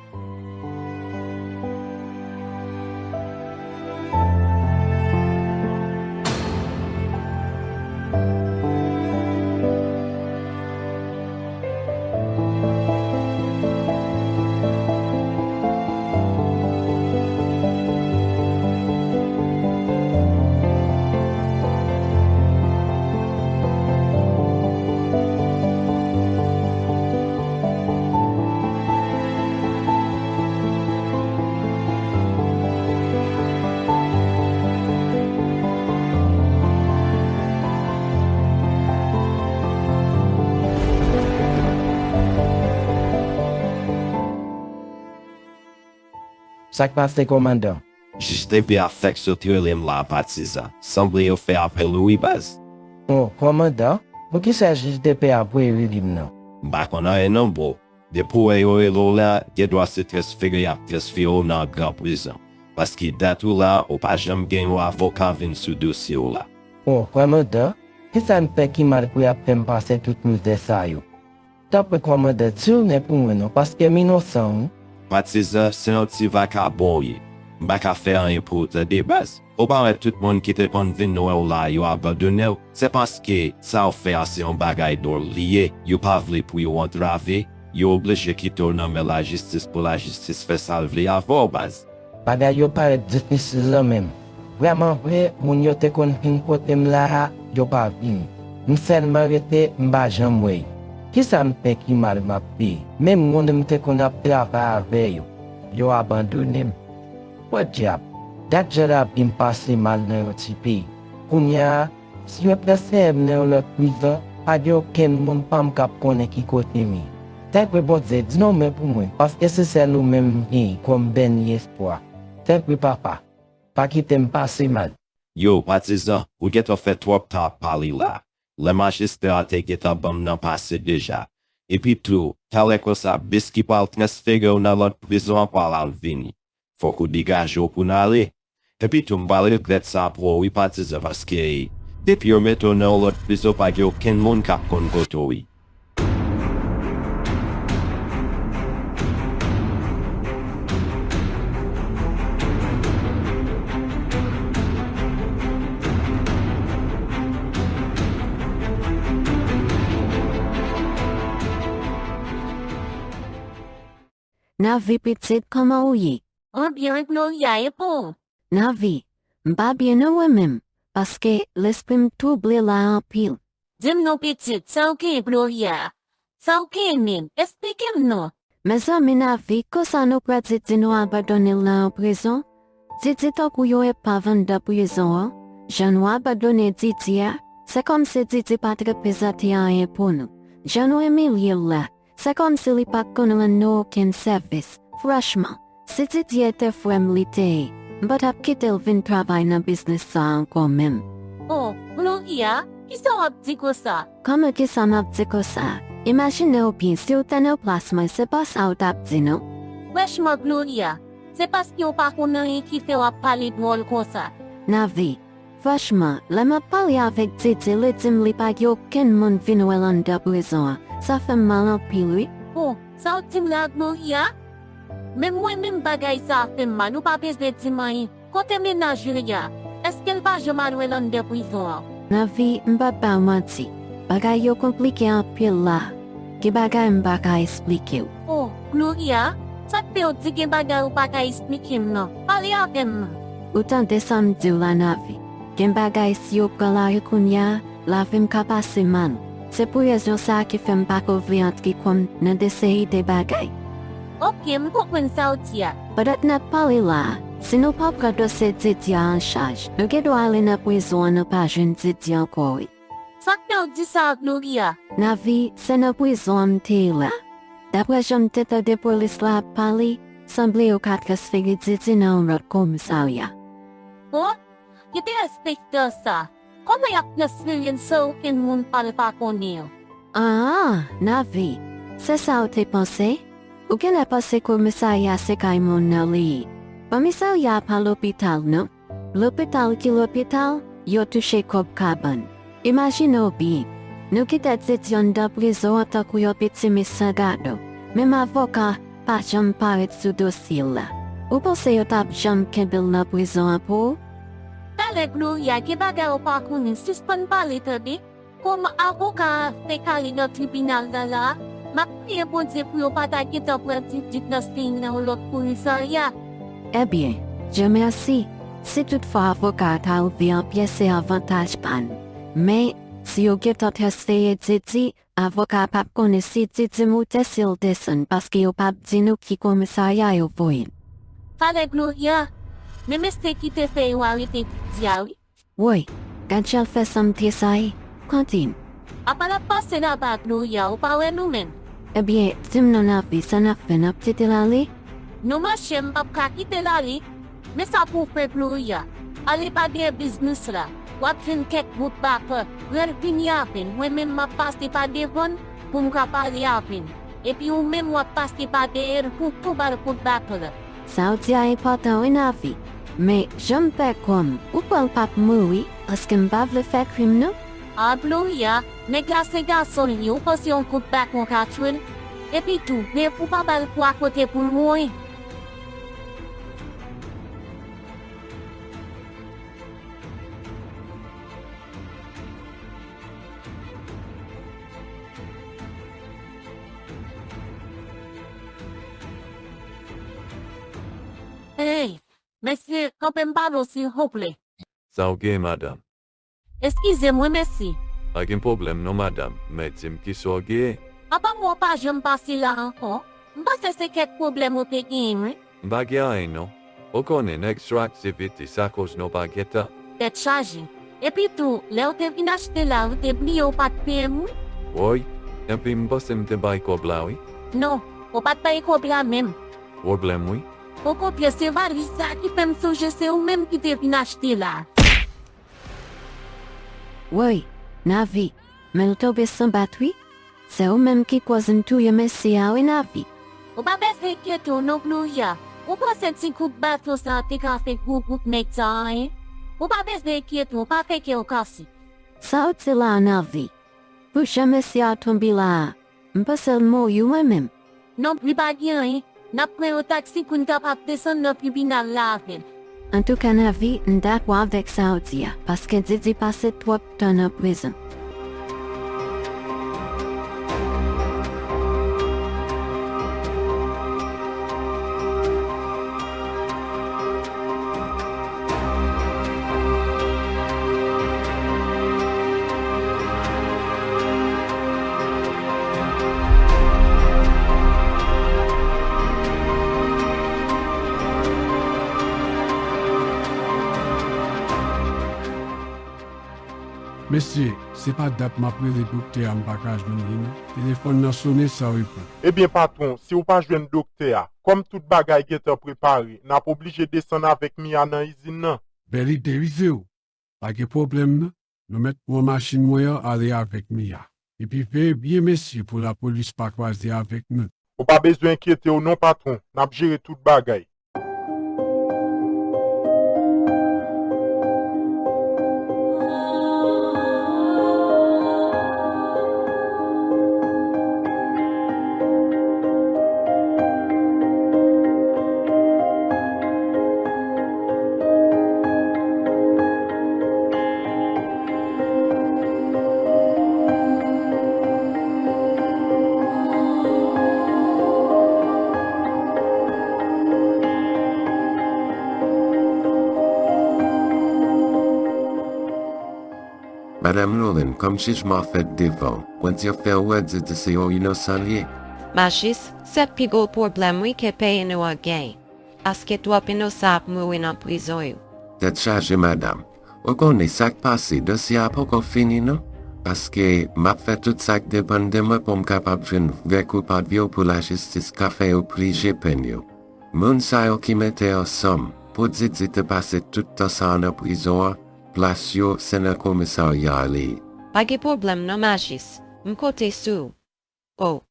Sa k pase, kòmandan? Jij de pe a fèk sot rele m la, patizan. Sanble yo fè apèl ou wi, baz. O, kòmandan, poukisa jij de pe a voye rele m nan? M pa konn anyen non, bro. Depi w wè yo rele w la, gen dwa se transfere y ap transfere w nan gran prizon. Paske dat ou la, ou pa janm gen yon avoka vin sou dosye w la. O, kòmandan, kisa m fè ki mal pou y ap fè m pase tout mizè sa yo? Tanpri kòmandan, di yon mo pou mwen non, paske m inosan wi. Patizan, se yon ti vakabon w ye. M pa ka fè anyen pou ou tande, baz. Ou pa wè tout moun ki te konn vin wè w la, yo abandone w? Se paske sa w fè a se yon bagay dwòl li ye. Yo pa vle pou yo antrave, yo oblije kite w nan men lajistis pou lajistis fè sa l vle avè w, baz. Bagay yo parèt difisil lan menm. Vrèman vre, moun yo te konn vin kote m la a, yo pa vin. M sèlman rete, m pa janm wè yo. Kisa m fè ki mal m ap peye? Menm moun m te konn ap travay avè yo, yo abandone m. Podyab, gad jan lavi m pase mal nan yon ti peyi. Kounye a, si yo transfere m nan yon lòt prizon, pa gen okenn moun pa m k ap konnen ki kote m ye. Tanpri Bondye, di yon mo pou mwen, paske se sèl ou menm m genyen kòm dènye espwa. Tanpri Papa, pa kite m pase mal. Yo, patizan, ou gentan fè twòp tan ap pale la. Lè majistra a te gentan ban m nan pase deja. Epi tou, talè konsa, bis ki pral transfere w nan lòt prizon an pral al vini. Fòk ou degaje w pou n ale. Epi tou, m pral regrèt sa twò wi, patizan, paske depi yo mete w nan yon lòt prizon, pa gen okenn moun k ap konn kote w ye. Navi pitit, kòman ou ye? Mwen byen, Gloria, e pou ou? Navi, m pa byen non mwen menm, paske lespri m twouble la anpil. Di m non pitit, sa w genyen Gloria? Sa w genyen menm? Esplike m non. Mezanmi Navi, konsa nou pral di Didi nou abandone l nan yon prizon? Didi tankou yon epav anndan prizon an? Jan nou abandone Didi a, se kòmsi Didi pa t reprezante anyen pou nou. Jan nou imilye l la, se kòmsi li pa t konn rann nou okenn sèvis. Franchman, si Didi te frè m li te ye, m pa t ap kite l vin travay nan biznis sa a ankò menm. O, Gloria, kisa w ap di konsa? Kòman kisa m ap di konsa? Imajine w byen, si w te nan plas mwen, se pa sa w t ap di non. Franchman, Gloria, se paske w pa konn anyen ki fè w ap pale dwòl konsa. Navi, franchman, lè m ap pale avèk Didi, li di m li pa gen okenn moun vin wè l anndan prizon an. Sa fè m mal anpil wi. O, sa w di m la, Gloria? Menm mwen menm bagay sa a fè m mal, ou pa bezwen di m anyen. Kote mennaj ou ye a? Èske l pa janm al wè l anndan prizon an? Navi, m p ap ba w manti. Bagay yo konplike anpil la. Gen bagay m pa ka esplike w. O, Gloria, Sa k fè w di gen bagay ou pa ka esplike m nan? Pale avè m non. Ou tande sa m di w la, Navi? Gen bagay, si yo pran lari kounye a, lavi m ka pase mal. Se pou rezon sa a ki fè m pa ko vle antre kò m nan de seri de bagay. Oke, m konprann sa w di a. Pandan n ap pale la a, si nou pa pran dosye Didi a an chaj, nou gen dwa ale nan prizon an, nou pa jwenn Didi ankò, wi. Sa k fè w di sa, Gloria? Navi, se nan prizon an m te ye la. Daprè jan m te tande polis la ap pale, sanble yo ka transfere Didi nan yon lòt komisarya. Bon, kite enspektè sa. Kòman y ap transfere l san okenn moun pa l pa konnen an? Aa, Navi, se sa w te panse? Ou genlè panse komisarya se kay moun nan li ye. Komisarya a pa lopital non. Lopital ki lopital, yo touche kòb kabann. Imajine w byen, nou kite Didi anndan prizon an tankou yon piti mis san gadon. Menm avoka pa janm parèt sou dosye l la. Ou panse yo t ap janm kenbe l nan prizon an pou ou? Talè, Gloria, gen bagay ou pa konnen, sispann pale tande. Kòm avoka a fèk ale nan tribinal la la, m ap priye Bondye pou yo pa ta gentan pran Didi transfere l nan yon lòt komisarya. Ebyen, Dye mèsi, si toutfwa avoka a ta rive an pyès, se avantaj pa nou. Men, si yo gentan transfere Didi, avoka a p ap konnen si Didi moute, si l desann, paske yo p ap di nou ki komisarya yo voye l. Talè, Gloria, men mesye ki te fè yo arete Didi a wi. Woy, gad jan l fè sanm tris a, e, Quentin. Apa l ap pase laba, Gloria, ou pa wè nou menm? Ebyen, di m non, Navi, sa n ap fè, n ap kite l ale? Non monchè, m p ap ka kite l ale. Men sa pou w fè, Gloria. Ale pa dèyè biznis la. W ap jwenn kèk bout bakè. Pran l vini avè m. Mwen menm m ap pase pa devan l pou m ka pale avè l. Epi ou menm w ap pase pa dèyè l pou w tou ba l kout bakè la. Sa w di a enpòtan wi, Navi. Men, jan m pè kò m, ou kwè l p ap mouri, paske m pa vle fè krim non. A, Gloria, nèg la se gason l ye, ou panse yon kout bakè w ka tchwe l? Epi tou, men ou pa ba l pwa kote pou l mouri. Hey, mesye, kanpe m pale w silvouplè. Sa w gen, madanm? Eskize m wi, mesye. Pa gen pwoblèm non, madanm, men di m kisa w gen. Apa mwen pa janm pase la ankò? M panse se kèk pwoblèm ou te genyen wi. M pa gen anyen non. Ou konnen nèg sou aktivite sa koz nou pa gentan. Tèt chaje. Epi tou, lè w te vin achte la, ou te bliye ou pa t peye m wi. Woy, epi m panse m te bay kòb la wi. Non, ou pa t bay kòb la menm. Pwoblèm wi. Okontrè, se valiz sa ki fè m sonje se ou menm ki te vin achte la. Woy, Navi, men l tonbe san bat wi. Se ou menm ki koz m touye mesye a wi, Navi. Ou pa bezwen enkyete w non, Gloria. Ou panse ti kout baton sa a te ka fè gwo gwoup nèg sa a anyen? Ou pa bezwen enkyete w, pa fè kè w kase. Sa w di la a, Navi? Pou jan mesye a tonbe la a, m panse l mouri wi mwen menm. Non, li pa gen anyen. N ap pran yon taksi pou n kapab desann nan tribinal la avè l. Antouka, Navi, m dakò avèk sa w di a, paske Didi pase twòp tan nan prizon. Mesye, se pa dat m ap rele doktè a, m pa ka jwenn li non. Telefòn nan sone san reponn. Ebyen, patwon, si w pa jwenn doktè a, kòm tout bagay gentan prepare, n ap oblije desann avèk Mia nan izin nan. Bèl ide, rive w. Pa gen pwoblèm non. Nou mèt pran machin mwen an ale avèk Mia. Epi veye byen mesye pou lapolis pa kwaze avèk nou. Ou pa bezwen enkyete w non, patwon. N ap jere tout bagay. kòm jijman fèt devan w, Bondye fè w wè Didi se yon inosan l ye. Majis, se pi gwo pwoblèm wi ke peyi nou an genyen. Paske twòp inosan ap mouri nan prizon yo. Tèt chaje, madanm. Ou konnen sa k pase, dosye a poko fini non. Paske m ap fè tout sa k depann de mwen pou m kapab jwenn vrè koupab yo pou lajistis ka fè yo plije penn yo. Moun sa yo ki mete ansanm pou Didi te pase tout tan sa a nan prizon an, plas yo se nan komisarya a li ye. Pa gen pwoblèm non Majis, m konte sou ou. O,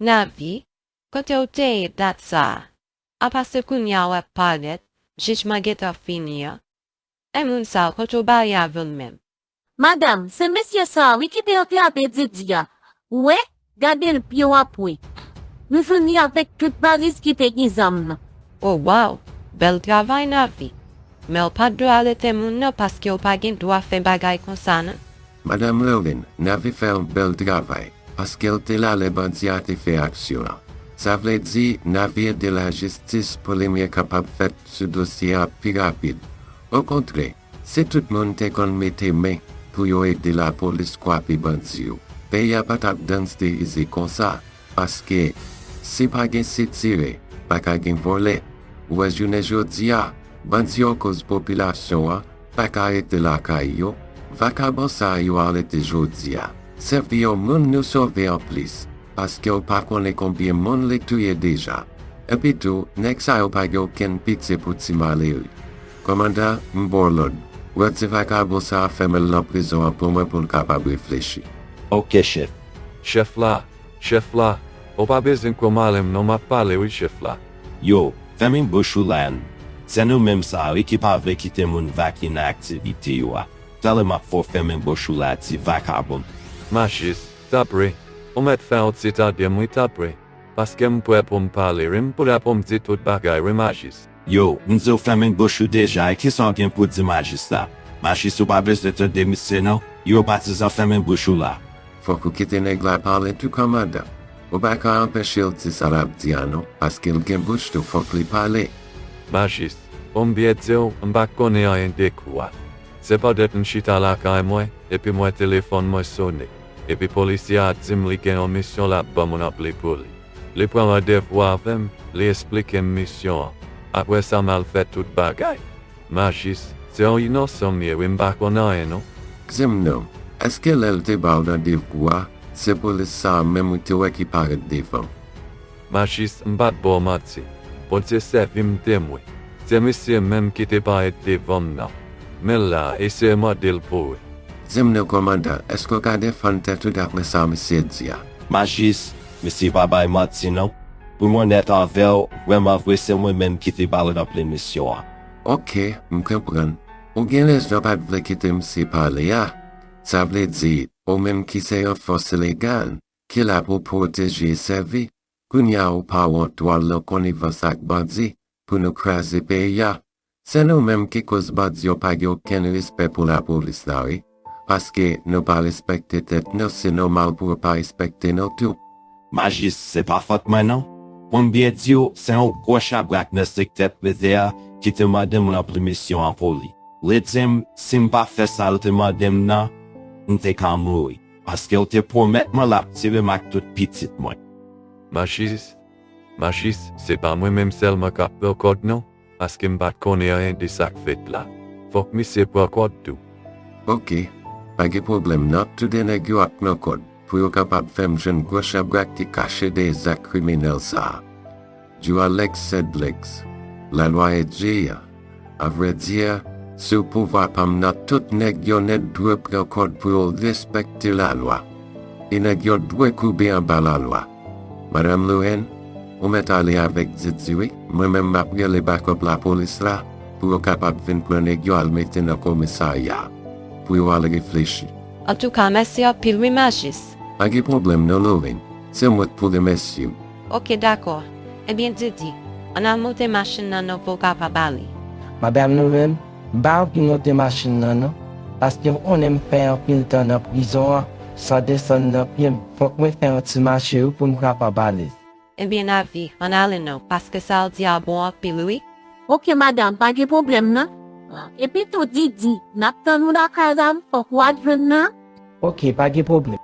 Navi, kote w te ye dat sa a? A pase kounye a w ap parèt, jijman gentan fini an. E moun sa a, kote w bare avè l menm? Madanm, se mesye sa a wi ki te antrave Didi a. Ou wè, gade l byen w ap wè. Nou jwenn li avèk tout valiz ki te gen zam nan. O waw, bèl travay Navi. Men w pa t dwe arete moun nan paske w pa gen dwa fè bagay konsa non. Madanm Lorraine, Navi fè yon bèl travay, paske l te la lè bandi a te fè aksyon an. Sa vle di, Navi ede lajistis pou limyè kapab fèt sou dosye a pi rapid. Okontrè, si tout moun te konn mete men pou yo ede lapolis kwape bandi yo, peyi a pa t ap gangsterize konsa, paske si pa gen sitire, pa ka gen vòlè. Ou wè jounen jodi a, bandi yo koz popilasyon an pa ka rete lakay yo, vakabon sa yo arete jodi a. Sèvi yon moun nou sove anplis, paske w pa konnen konbyen moun li touye deja. Epi tou, nèg sa yo pa gen okenn pitye pou ti malere. Kòmandan, m ba w lòd. Wè ti vakabon sa a, fèmen l nan prizon an pou mwen pou l kapab reflechi. Oke, chèf. Chèf la, chèf la, ou pa bezwen kòmande m non, m ap pale wi chèf la. Yo, fèmen bouch ou la. Se nou menm sa wi ki pa vle kite moun vake nan aktivite yo a. Talè m ap fè w fèmen bouch ou la, ti vakabon. Majis, tanpri, ou mèt fè yon ti tande m wi tanpri. Paske m prè pou m pale wi, m prè pou m di tout bagay wi Majis. Yo, m di w fèmen bouch ou deja, e kisa w gen pou di Majis la? Majis, ou pa bezwen tande misye non. Yo, patizan, fèmen bouch ou la. Fòk ou kite nèg la pale tou kòmandan. Ou pa ka anpeche l di sa l ap di a non, paske l gen bouch tou, fòk li pale. Majis, pou m byen di w, m pa t konnen anyen de kou a. Se pandan m chita lakay mwen, epi m wè telefòn mwen sonnen. Epi polisye a di m li gen yon misyon l ap ban m ranpli pou li. Li pran randevou avè m, li esplike m misyon an. Apre sa m al fè tout bagay. Majis, se yon inosan m ye wi, m pa konn anyen non. Di m non, èske lè l te ba w randevou a, se polis sa a menm ou te wè ki parèt devan w? Majis, m pa t ba w manti. Bondye sèvi m de m wi. Se misye menm ki te parèt devan m nan. Men l la, eseye mande l pou ou. Di m non kòmandan, èske w ka defann tèt ou daprè sa misye di a? Majis, misye pa bay manti non. Pou m onèt avè w, vrèman vre se mwen menm ki te ba l ranpli misyon an. Oke, m konprann. Ou gen rezon pa t vle kite misye pale a. Sa vle di, ou menm ki se yon fòs legal, ki la pou pwoteje e sèvi, kounye a ou pa wont w al nan konivans ak bandi pou nou kraze peyi a. Se nou menm ki koz bandi yo pa gen okenn respè pou lapolis la wi. Paske nou pa respekte tèt nou, se nòmal pou yo pa respekte nou tou. Majis, se pa fòt mwen non. Pou m byen di w, se yon gwo chabrak nan sektè prive a ki te mande m ranpli misyon an pou li. Li di m, si m pa fè sa l te mande m nan, m te ka mouri. Paske l te pwomèt mwen l ap tire m ak tout pitit mwen. Majis, Majis, se pa mwen menm sèlman k ap pran kòd non, paske m pa t konnen anyen de sa k fèt la. Fòk misye pran kòd tou. Oke, pa gen pwoblèm, n ap toude nèg yo ap pran kòd pou yo kapab fè m jwenn gwo chabrak ki kache dèyè zak kriminèl sa a. Joe Alex said Lex, lalwa e Jay a. Avrèdi, sou pouvwa pa m nan, tout nèg yo nèt dwe pran kòd pou yo respekte lalwa. E nèg yo dwe koube anba lalwa. Madanm Lorraine, ou mèt ale avèk Didi wi, mwen menm m ap rele bakòp lapolis la pou yo kapab vin pran nèg yo al mete nan komisarya pou yo al reflechi. Antouka, mèsi anpil wi Majis. Pa gen pwoblèm non Lorraine, se mwen k pou remèsye w. Oke dakò. Ebyen Didi, ann al monte machin nan non pou w kapab ale. Madanm Lorraine, m pa anvi monte machin nan non, paske w konnen m fè anpil tan nan prizon an san desann nan pye m. Fòk mwen fè yon ti mache wi pou m kapab ale. Ebyen Navi, ann ale non, paske sa w di a bon anpil wi. Oke madanm, pa gen pwoblèm non. Epi tou Didi, n ap tann ou lakay la wi, fòk ou al jwenn nan. Ok, pa gen pwoblèm.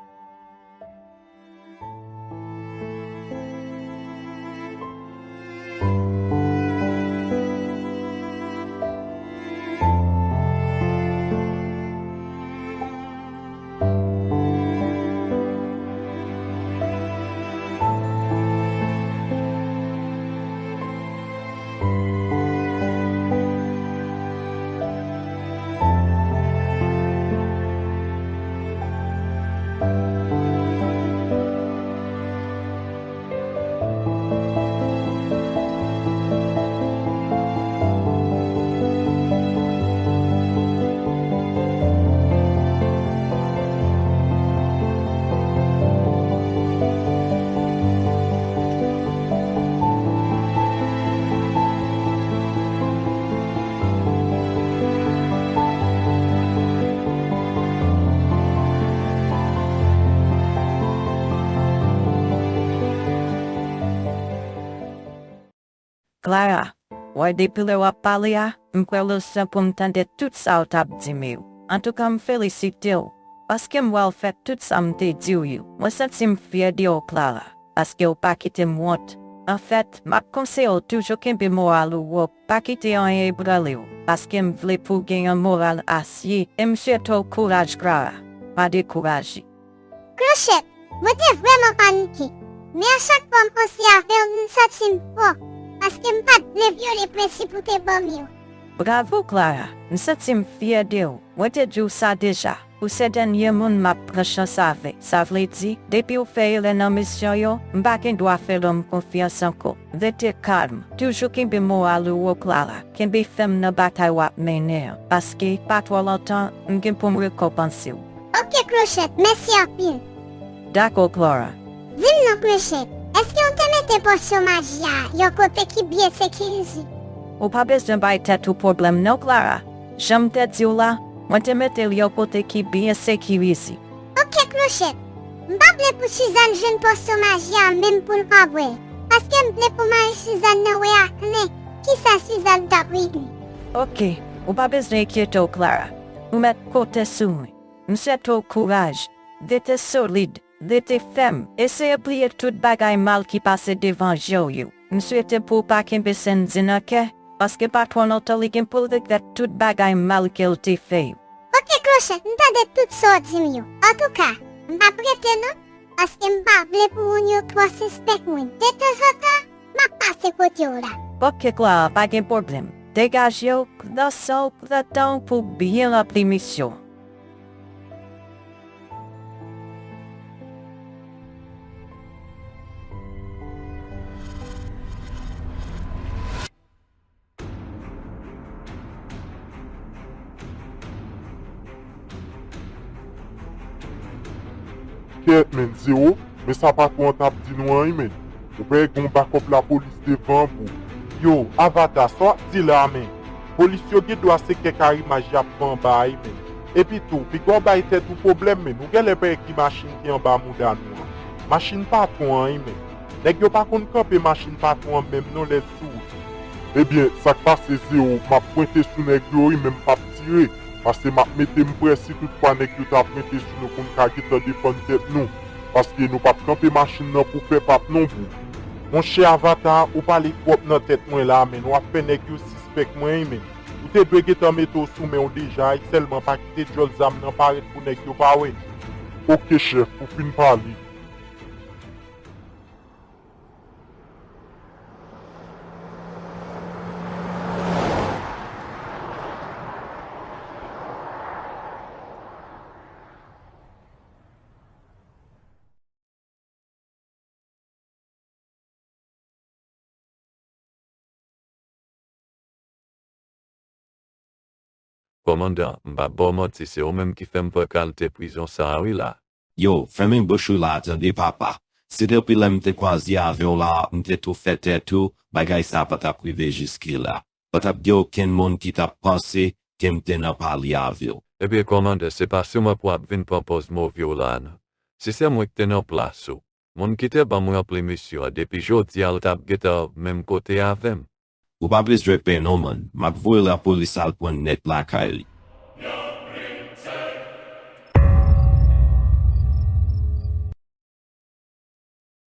Clara, w wè depi lè w ap pale a, m kwè w bezwen pou m tande tout sa w t ap di m yo. Antouka, m felisite w, paske m wè w fè tout sa m te di w yo. Mwen santi m fyè de w, Clara, paske w pa kite m wont. Anfèt, m ap konseye w toujou kenbe moral ou wo, pa kite anyen ebranle w, paske m vle pou w gen yon moral asye, e m swete w kouraj, Clara. Pa dekouraje. Clochette, mwen te vrèman panike. Men a chak fwa m panse avè w, m santi m fò, paske m pa t vle vyole prensip ou te ban m yo. Bravo, Clara! M santi m fyè de w. Mwen te di w sa deja. Ou se dènye moun m ap pran chans avè. Sa vle di, depi w fè erè nan misyon yo, m pa gen dwa fè lòm konfyans ankò. Rete kalm. Toujou kenbe moral ou wo, Clara. Kenbe fèm nan batay w ap mennen an, paske pa twò lontan, m gen pou m rekonpanse w. Ok, Clochette, mèsi anpil. Dakò, Clara. Di m non, Clochette, èske w te mete pòsyon maji a yon kote ki byen sekirize? Ou pa bezwen bay tèt ou pwoblèm non, Clara. Jan m te di w la, mwen te mete l yon kote ki byen sekirize. Ok, Clochette, m pa vle pou Suzanne jwenn pòsyon maji a menm pou l pa bwè l, paske m vle pou mari Suzanne nan wè aklè kisa Suzanne t ap regle. Ok, ou pa bezwen enkyete w, Clara. Ou mèt konte sou mwen. M swete w kouraj. Rete solid, rete fèm. Eseye bliye tout bagay mal ki pase devan je w yo. M swete pou w pa kenbe Sandy nan kè, paske pa twò lontan li gen pou l regrèt tout bagay mal ke l te fè yo. Ok, Clochette, m tande tout sa w di m yo. Antouka, m p ap rete non, paske m pa vle pou moun yo twò sispèk mwen. Detanzantan, m ap pase kote w la. Ok, Clara, pa gen pwoblèm. Degaje w, pran san w, pran tan w pou w byen ranpli misyon. Kèt, men, Zewo, men sa patwon an t ap di nou an wi, men. Ou pa gen yon bakòp lapolis devan pou. Yo, Avata, sa w ap di la, men? Polis yo gen dwa se kèk arimaj y ap fè anba a wi, men. Epi tou, piga w bay tèt ou pwoblèm, men. Ou genlè pa wè ki machin ki anba mouda nou an. Machin patwon an wi, men. Nèg yo pa konn kanpe machin patwon an menm non lè l sou wout. Ebyen, sa k pase, Zewo, m ap pwente sou nèg yo wi, men m p ap tire, paske m ap mete m prè si toutfwa nèg yo ta pwente sou nou pou n ka gentan defann tèt nou, paske nou p ap kanpe machin nan pou pèp ap non bou. Monchè Avata, ou pale twòp nan tèt mwen la, men w ap fè nèg yo sispèk mwen wi, men. Ou te dwe gentan mete w sou men w deja wi, sèlman pa kite djòl zam nan parèt pou nèg yo pa wè. Ok, chèf, ou fin pale. Kòmandan, m p ap ba w manti, se ou menm ki fè m pran kalte prizon sa a wi la. Yo, fèmen bouch ou la, tande papa. Si depi lè m te kwaze avè w la, m te tou fè tèt ou, bagay sa pa t ap rive jiske la. Pa t ap gen okenn moun ki t ap panse ke m te nan pale avè w. Ebyen, kòmandan, se pa sou mwen pou w ap vin pran pòz move w la, non. Si se mwen ki te nan plas ou, moun ki te ban m ranpli misyon an, depi jodi a, l t ap gentan menm kote avè m. Ou pa bezwen pè non, man. M ap voye lapolis al pran nèg lakay li.